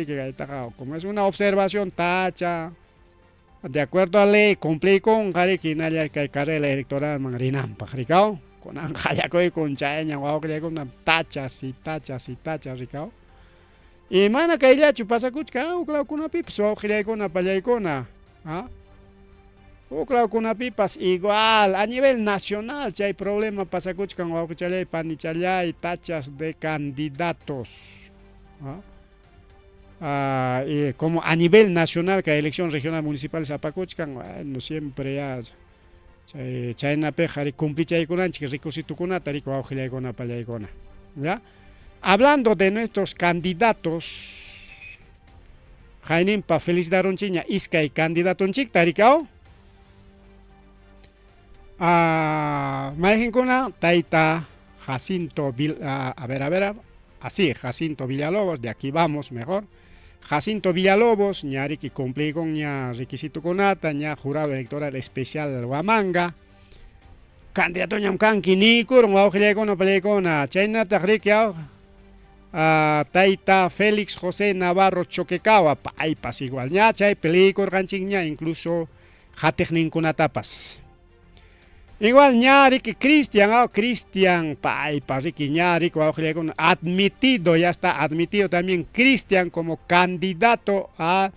Speaker 1: como es una observación, tacha, de acuerdo a ley, cumplí con riki hinalla kay carrera electoral man rinanpaq rikaw, kunan qallakuykun chayña wawqillaykuna tachas y tachas y tachas rikaw. Y mana kayllachu pasakuchkan huk lawkunapipas wawqillaykuna pallaykuna, ah. Huk lawkunapipas igual a nivel nacional chay problema pasakuchkan wawqichalay panichalay tachas de candidatos. ¿Ah? Ah, y como a nivel nacional kay elección regional municipal apakuchkan, bueno, siempre ya chay chaynapiqa cumplichaykunanchik requisitokunata riki wawqillaykuna pallaykuna. ¿Ya? Hablando de nuestros candidatos, Jaininpa felicitarunchikña iskay candidatonchikta rikaw. Ah, mayqinkuna tayta Jacinto Vil, ah, a ver, a ver, así, Jacinto Villalobos, de aquí vamos mejor. Jacinto Villalobos, ña riki cumpliykunña ña requisitokunata, ña jurado electoral especial Huamanga. Candidato ñam kanki niykurun wawqillaykuna pallaykuna, chaynataq riki tayta Félix José Navarro Choquecawa, paypas igual ña chaypi liykurqanchikña incluso qatiqninkunatapas. Igual ña riki Cristian, Cristian, paypa riki ña riki wawqillaykuna admitido, ya está admitido también Cristian como candidato a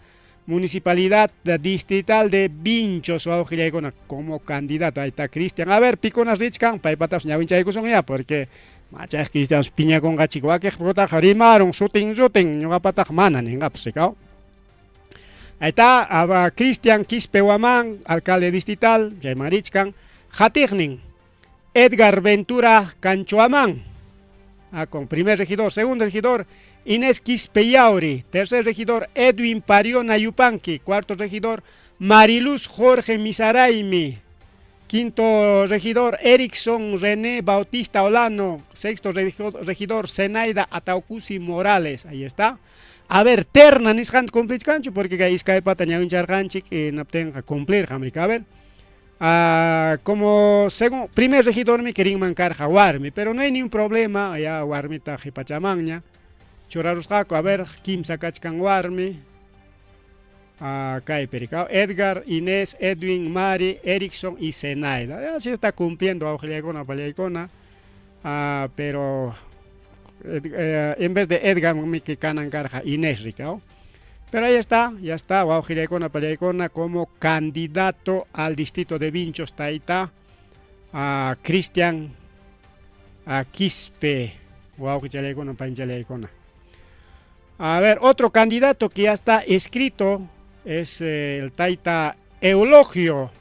Speaker 1: municipalidad distrital de Vinchos, wawqillaykuna como candidato, ahí está Cristian. A ver, pikunas richkan, paypatapas ñawinchaykusun ya, porque machaq Cristian piñakunqachik wakiqputaqa rimarun sutin sutin, ñuqapataqa mana ninqapas rikaw. Ahí está, Cristian Quispe Huamán, alcalde distrital, chayman richkan. Qatiqnin, Edgar Ventura Canchoamán, con primer regidor, segundo regidor, Inés Quispe Yauri, tercer regidor, Edwin Pariona Yupanqui, cuarto regidor, Mariluz Jorge Misaraimi, quinto regidor, Erickson René Bautista Olano, sexto regidor, Zenaida Ataucusi Morales, ahí está. A ver, terna nisqanta cumplichkanchu, porque kay iskaypata ñawincharqanchik, hinaptinqa cumplirqam, a ver. Ah, como según primer regidor mi rinman karqa warmi, pero no hay ningún problema, ya warmita qipachamanña churarusqaku, a ver, kimsa kachkan warmi. Ah, kaypi rikaw, Edgar, Inés, Edwin, Mari, Erickson y Zenaida. Ya sí está cumpliendo wawqillaykuna pallaykuna, ah, pero en vez de Edgar miki kanan karqa Inés rikaw. Pero ahí está, ya está, wawqillaykuna pallaykuna como candidato al distrito de Vinchos, tayta a Cristian a Quispe, wawqichallaykuna panchallaykuna. A ver, otro candidato que ya está escrito es el tayta Eulogio,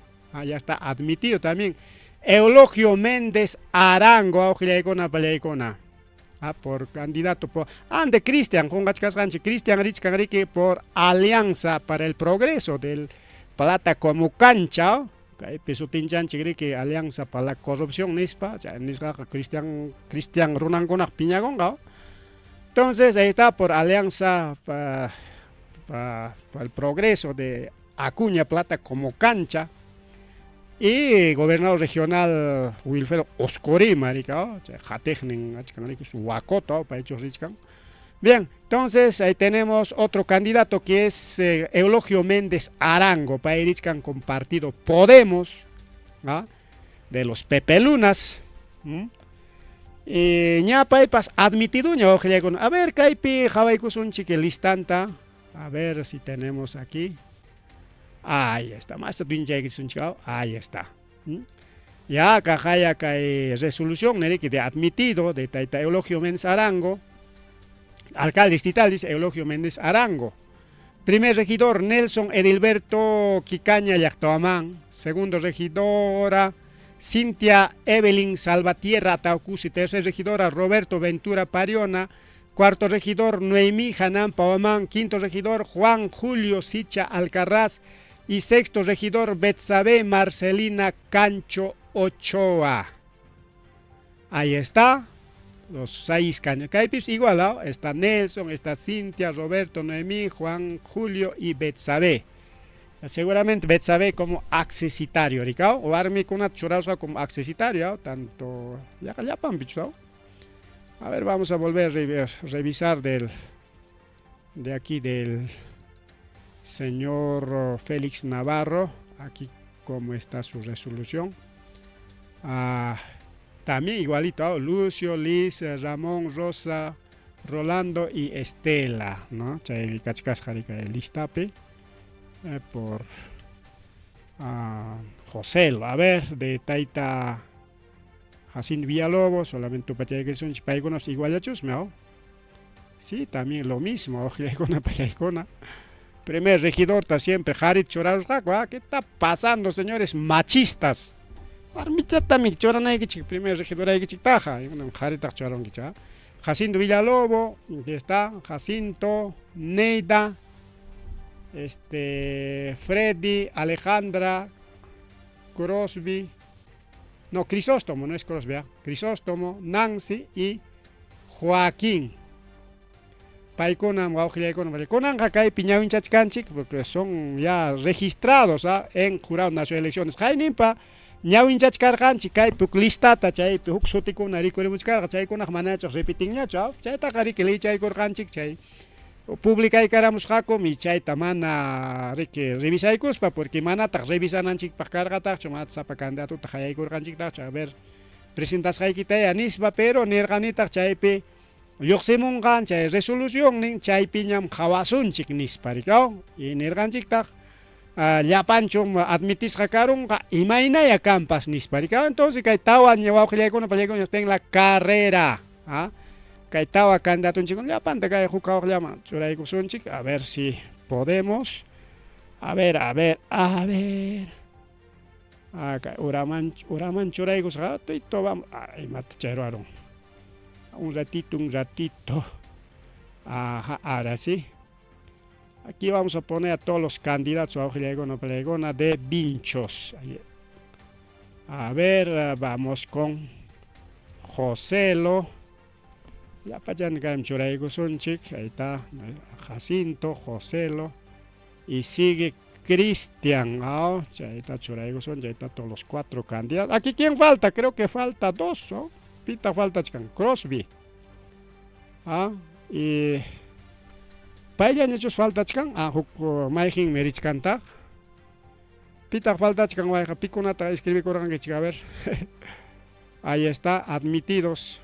Speaker 1: ya está admitido también, Eulogio Méndez Arango, wawqillaykuna pallaykuna. Ah, por candidato por ande Cristian qunqachkasqanchik Cristian richkan riki por Alianza para el Progreso del Plata como cancha kaypi sutinchanchik riki Alianza para la Corrupción nispa chay nisqaqa Cristian Cristian runankunaq piñakunqa. Entonces ahí está por Alianza para pa, pa el Progreso de Acuña Plata como cancha y gobernador regional Wilfredo Oscorima, su huacoto, richkan. Bien, entonces ahí tenemos otro candidato que es Eulogio Méndez Arango, pay richkan con partido Podemos, ¿ah? De los Pepelunas. Y ña paypas admitido a ver, kaypi qhawaykusunchik listanta, a ver si tenemos aquí. Ahí está, más ahí está. Ya acá hay resolución de admitido de Taita Eulogio Méndez Arango, alcalde distrital dice Eulogio Méndez Arango. Primer regidor Nelson Edilberto Quicaña Llaqtahuamán. Segundo regidora Cintia Evelyn Salvatierra Ataucusi. Tercer regidora Roberto Ventura Pariona. Cuarto regidor Noemí Hanán Pahuamán. Quinto regidor Juan Julio Sicha Alcarraz. Y sexto regidor Betsabe Marcelina Cancho Ochoa. Ahí está. Los seis cañacaipis igual, ¿no? Está Nelson, está Cintia, Roberto, Noemí, Juan Julio y Betsabe. Seguramente Betsabe como accesitario, ¿rico? O warmikuna churasqa como accesitario, tanto ya llapan bicho. A ver, vamos a volver a revisar de aquí del señor Félix Navarro, aquí cómo está su resolución. Ah, también igualito, ¿oh? Lucio, Liz, Ramón, Rosa, Rolando y Estela, ¿no? Chay kachkasqa listapi por José, a ver, de Taita Jacinto Villalobos, solamente tupachaykusun paykunapas igualachusmi, ¿no? Sí, también lo mismo, wawqillaykuna payaykuna. Primer regidor está siempre qharita churarusqaku, ¿ah? ¿Qué está pasando, señores machistas? Warmichatami churanaykichik primer regidoraykichiktaqa, qharitaq churarunkichik, ¿ah? Jacinto Villalobo, aquí está, Jacinto, Neida, Freddy, Alejandra, Crosby, no, Crisóstomo, no es Crosby, ¿eh? Crisóstomo, Nancy y Joaquín. Paykunam wawqillaykuna kunanqa kaypi ñawinchachkanchik porque son ya registrados, ¿ah? En Jurado Nacional de Elecciones. Qayninpa ñawinchachkarqanchik kaypi huk listata chaypi huk sutikuna rikurimuchkarqa chaykunaq manachaq repitinñachu, ¿ah? Chaytaqa riki liychaykurqanchik chay publicaykaramusqakum y chayta mana riki revisaykuspa porque manataq revisananchikpaq karqataqchu manataq sapa candidatota qayaykurqanchiktaqchu a ver presentasqaykitaya nispa, pero nirqanitaq chaypi lluqsimunqan chay resolución chaypiñam qhawasunchik nispa rikaw y nirqanchiktaq llapanchum admitisqa karunqa imaynaya kanpas nispa rikaw. Entonces kay tawa wawqillaykuna pallaykuna está en la carrera, ¿ah? Kay tawa candidatonchik llapanta kay huk kawaqllaman churaykusunchik a ver si podemos, a ver, a ver, a ver. Acá uraman uraman churaykusqa tuyto vamos, imata chay ruwarun. Un ratito, un ratito. Ajá, ahora sí. Aquí vamos a poner a todos los candidatos a pallaykuna de Vinchos. A ver, vamos con Joselo. Llapallan kaymi churaykusunchik. Ahí está Jacinto, Joselo. Y sigue Cristian. Oh, ahí está churaykusun, ahí está todos los cuatro candidatos. Aquí quién falta, creo que falta dos, ¿no? Pita falta Crosby. Ah, y payllañachus faltachkan, ah, huk mayqinmi richkantaq. Pitaq faltachkan wayqa pikunata escribikurqankichik, a ver. Ahí está, admitidos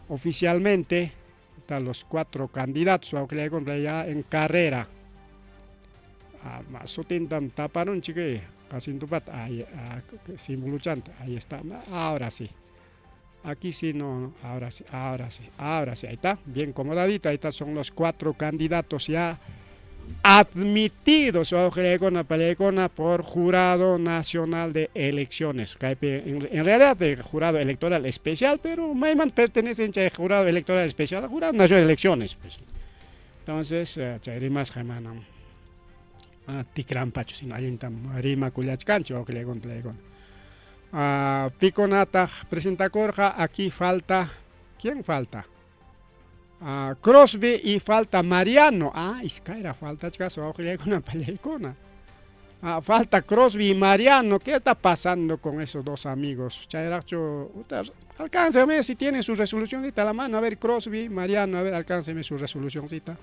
Speaker 1: oficialmente. Están los cuatro candidatos, aunque ya en carrera. Ah, sutintam taparunchik, Jacintopata, ahí, ah, simbuluchanta, ahí está. Ahora sí. Aquí sí, no, ahora sí, ahora sí, ahora sí, ahí está, bien acomodadito, ahí está, son los cuatro candidatos ya Admitidos wawqillaykuna pallaykuna por Jurado Nacional de Elecciones. Kaypi en realidad el Jurado Electoral Especial, pero mayman pertenecen chay Jurado Electoral Especial, Jurado Nacional de Elecciones, pues. Entonces, chay rimasqa manam tikranpachu, sino allintam rimakullachkanchu wawqillaykuna pallaykuna. Pikunataq presentakurqa? Aquí falta, ¿quién falta? Crosby y falta Mariano. Ah, iskayra faltachkas wawqillaykuna pallaykuna. Falta Crosby y Mariano. ¿Qué está pasando con esos dos amigos? Chayraqchu, alcánceme si tienen su resolucióncita a la mano. A ver, Crosby, Mariano, a ver, alcánceme su resolucióncita.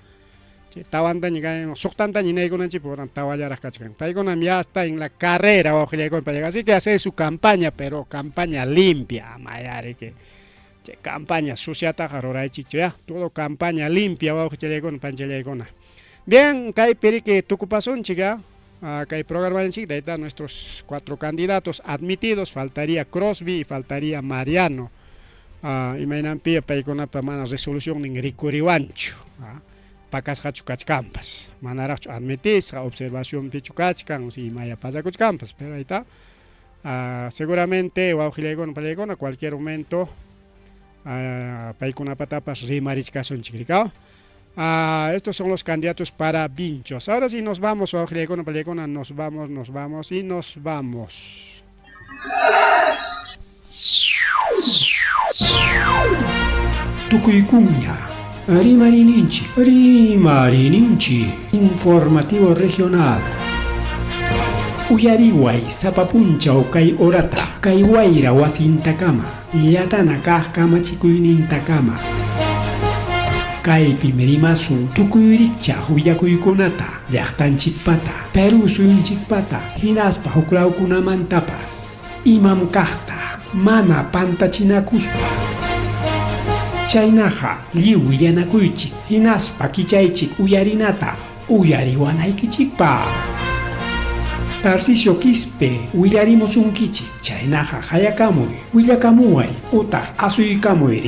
Speaker 1: Tawantaña suqtantaña niykunanchikpi tawallaraq kachkan. Paykunam ya está en la carrera wawqillaykuna pallaykuna. Así que hacer su campaña, pero campaña limpia. Mayari que chay campaña suciataqa ruraychikchu ya. Todo campaña limpia wawqichallaykuna panchallaykuna. Bien, kaypi riki tukupasunchik ya. Kay programa ahí están nuestros 4 candidatos admitidos. Faltaría Crosby y faltaría Mariano. Imaynanpi paykunapa mana resolución nin rikuriwanchu. Pakasqachu kachkanpas, manaraqchu admitisqa, observacionpichu kachkan, si imaya pasakuchkanpas, pero ahí está. Seguramente wawqillaykuna pallaykuna cualquier momento paykunapatapas rimarichkasunchik, rikaw. Estos son los candidatos para Vinchos. Ahora sí nos vamos, wawqillaykuna pallaykuna, nos vamos, nos vamos y nos vamos.
Speaker 2: Tukuykuña, Rimarininchik, Rimarininchik, informativo regional. Uyariway sapa punchaw kay horata, kay wayra wasintakama, llatana kaq kamachikuynintakama. Kaypim rimasun tukuy rikchaq willakuykunata, llaqtanchikpata, Perú suyunchikpata, hinaspa huklawkunamantapas. Imam kaqta, mana pantachinakuspa. Chaynaqa lliw willanakuychik, hinaspa kichaychik uyarinata, uyariwanaykichikpaq. Tarcisio Quispe willarimusunkichik, chaynaqa hayakamuy, willakamuway, utaq asuykamuy.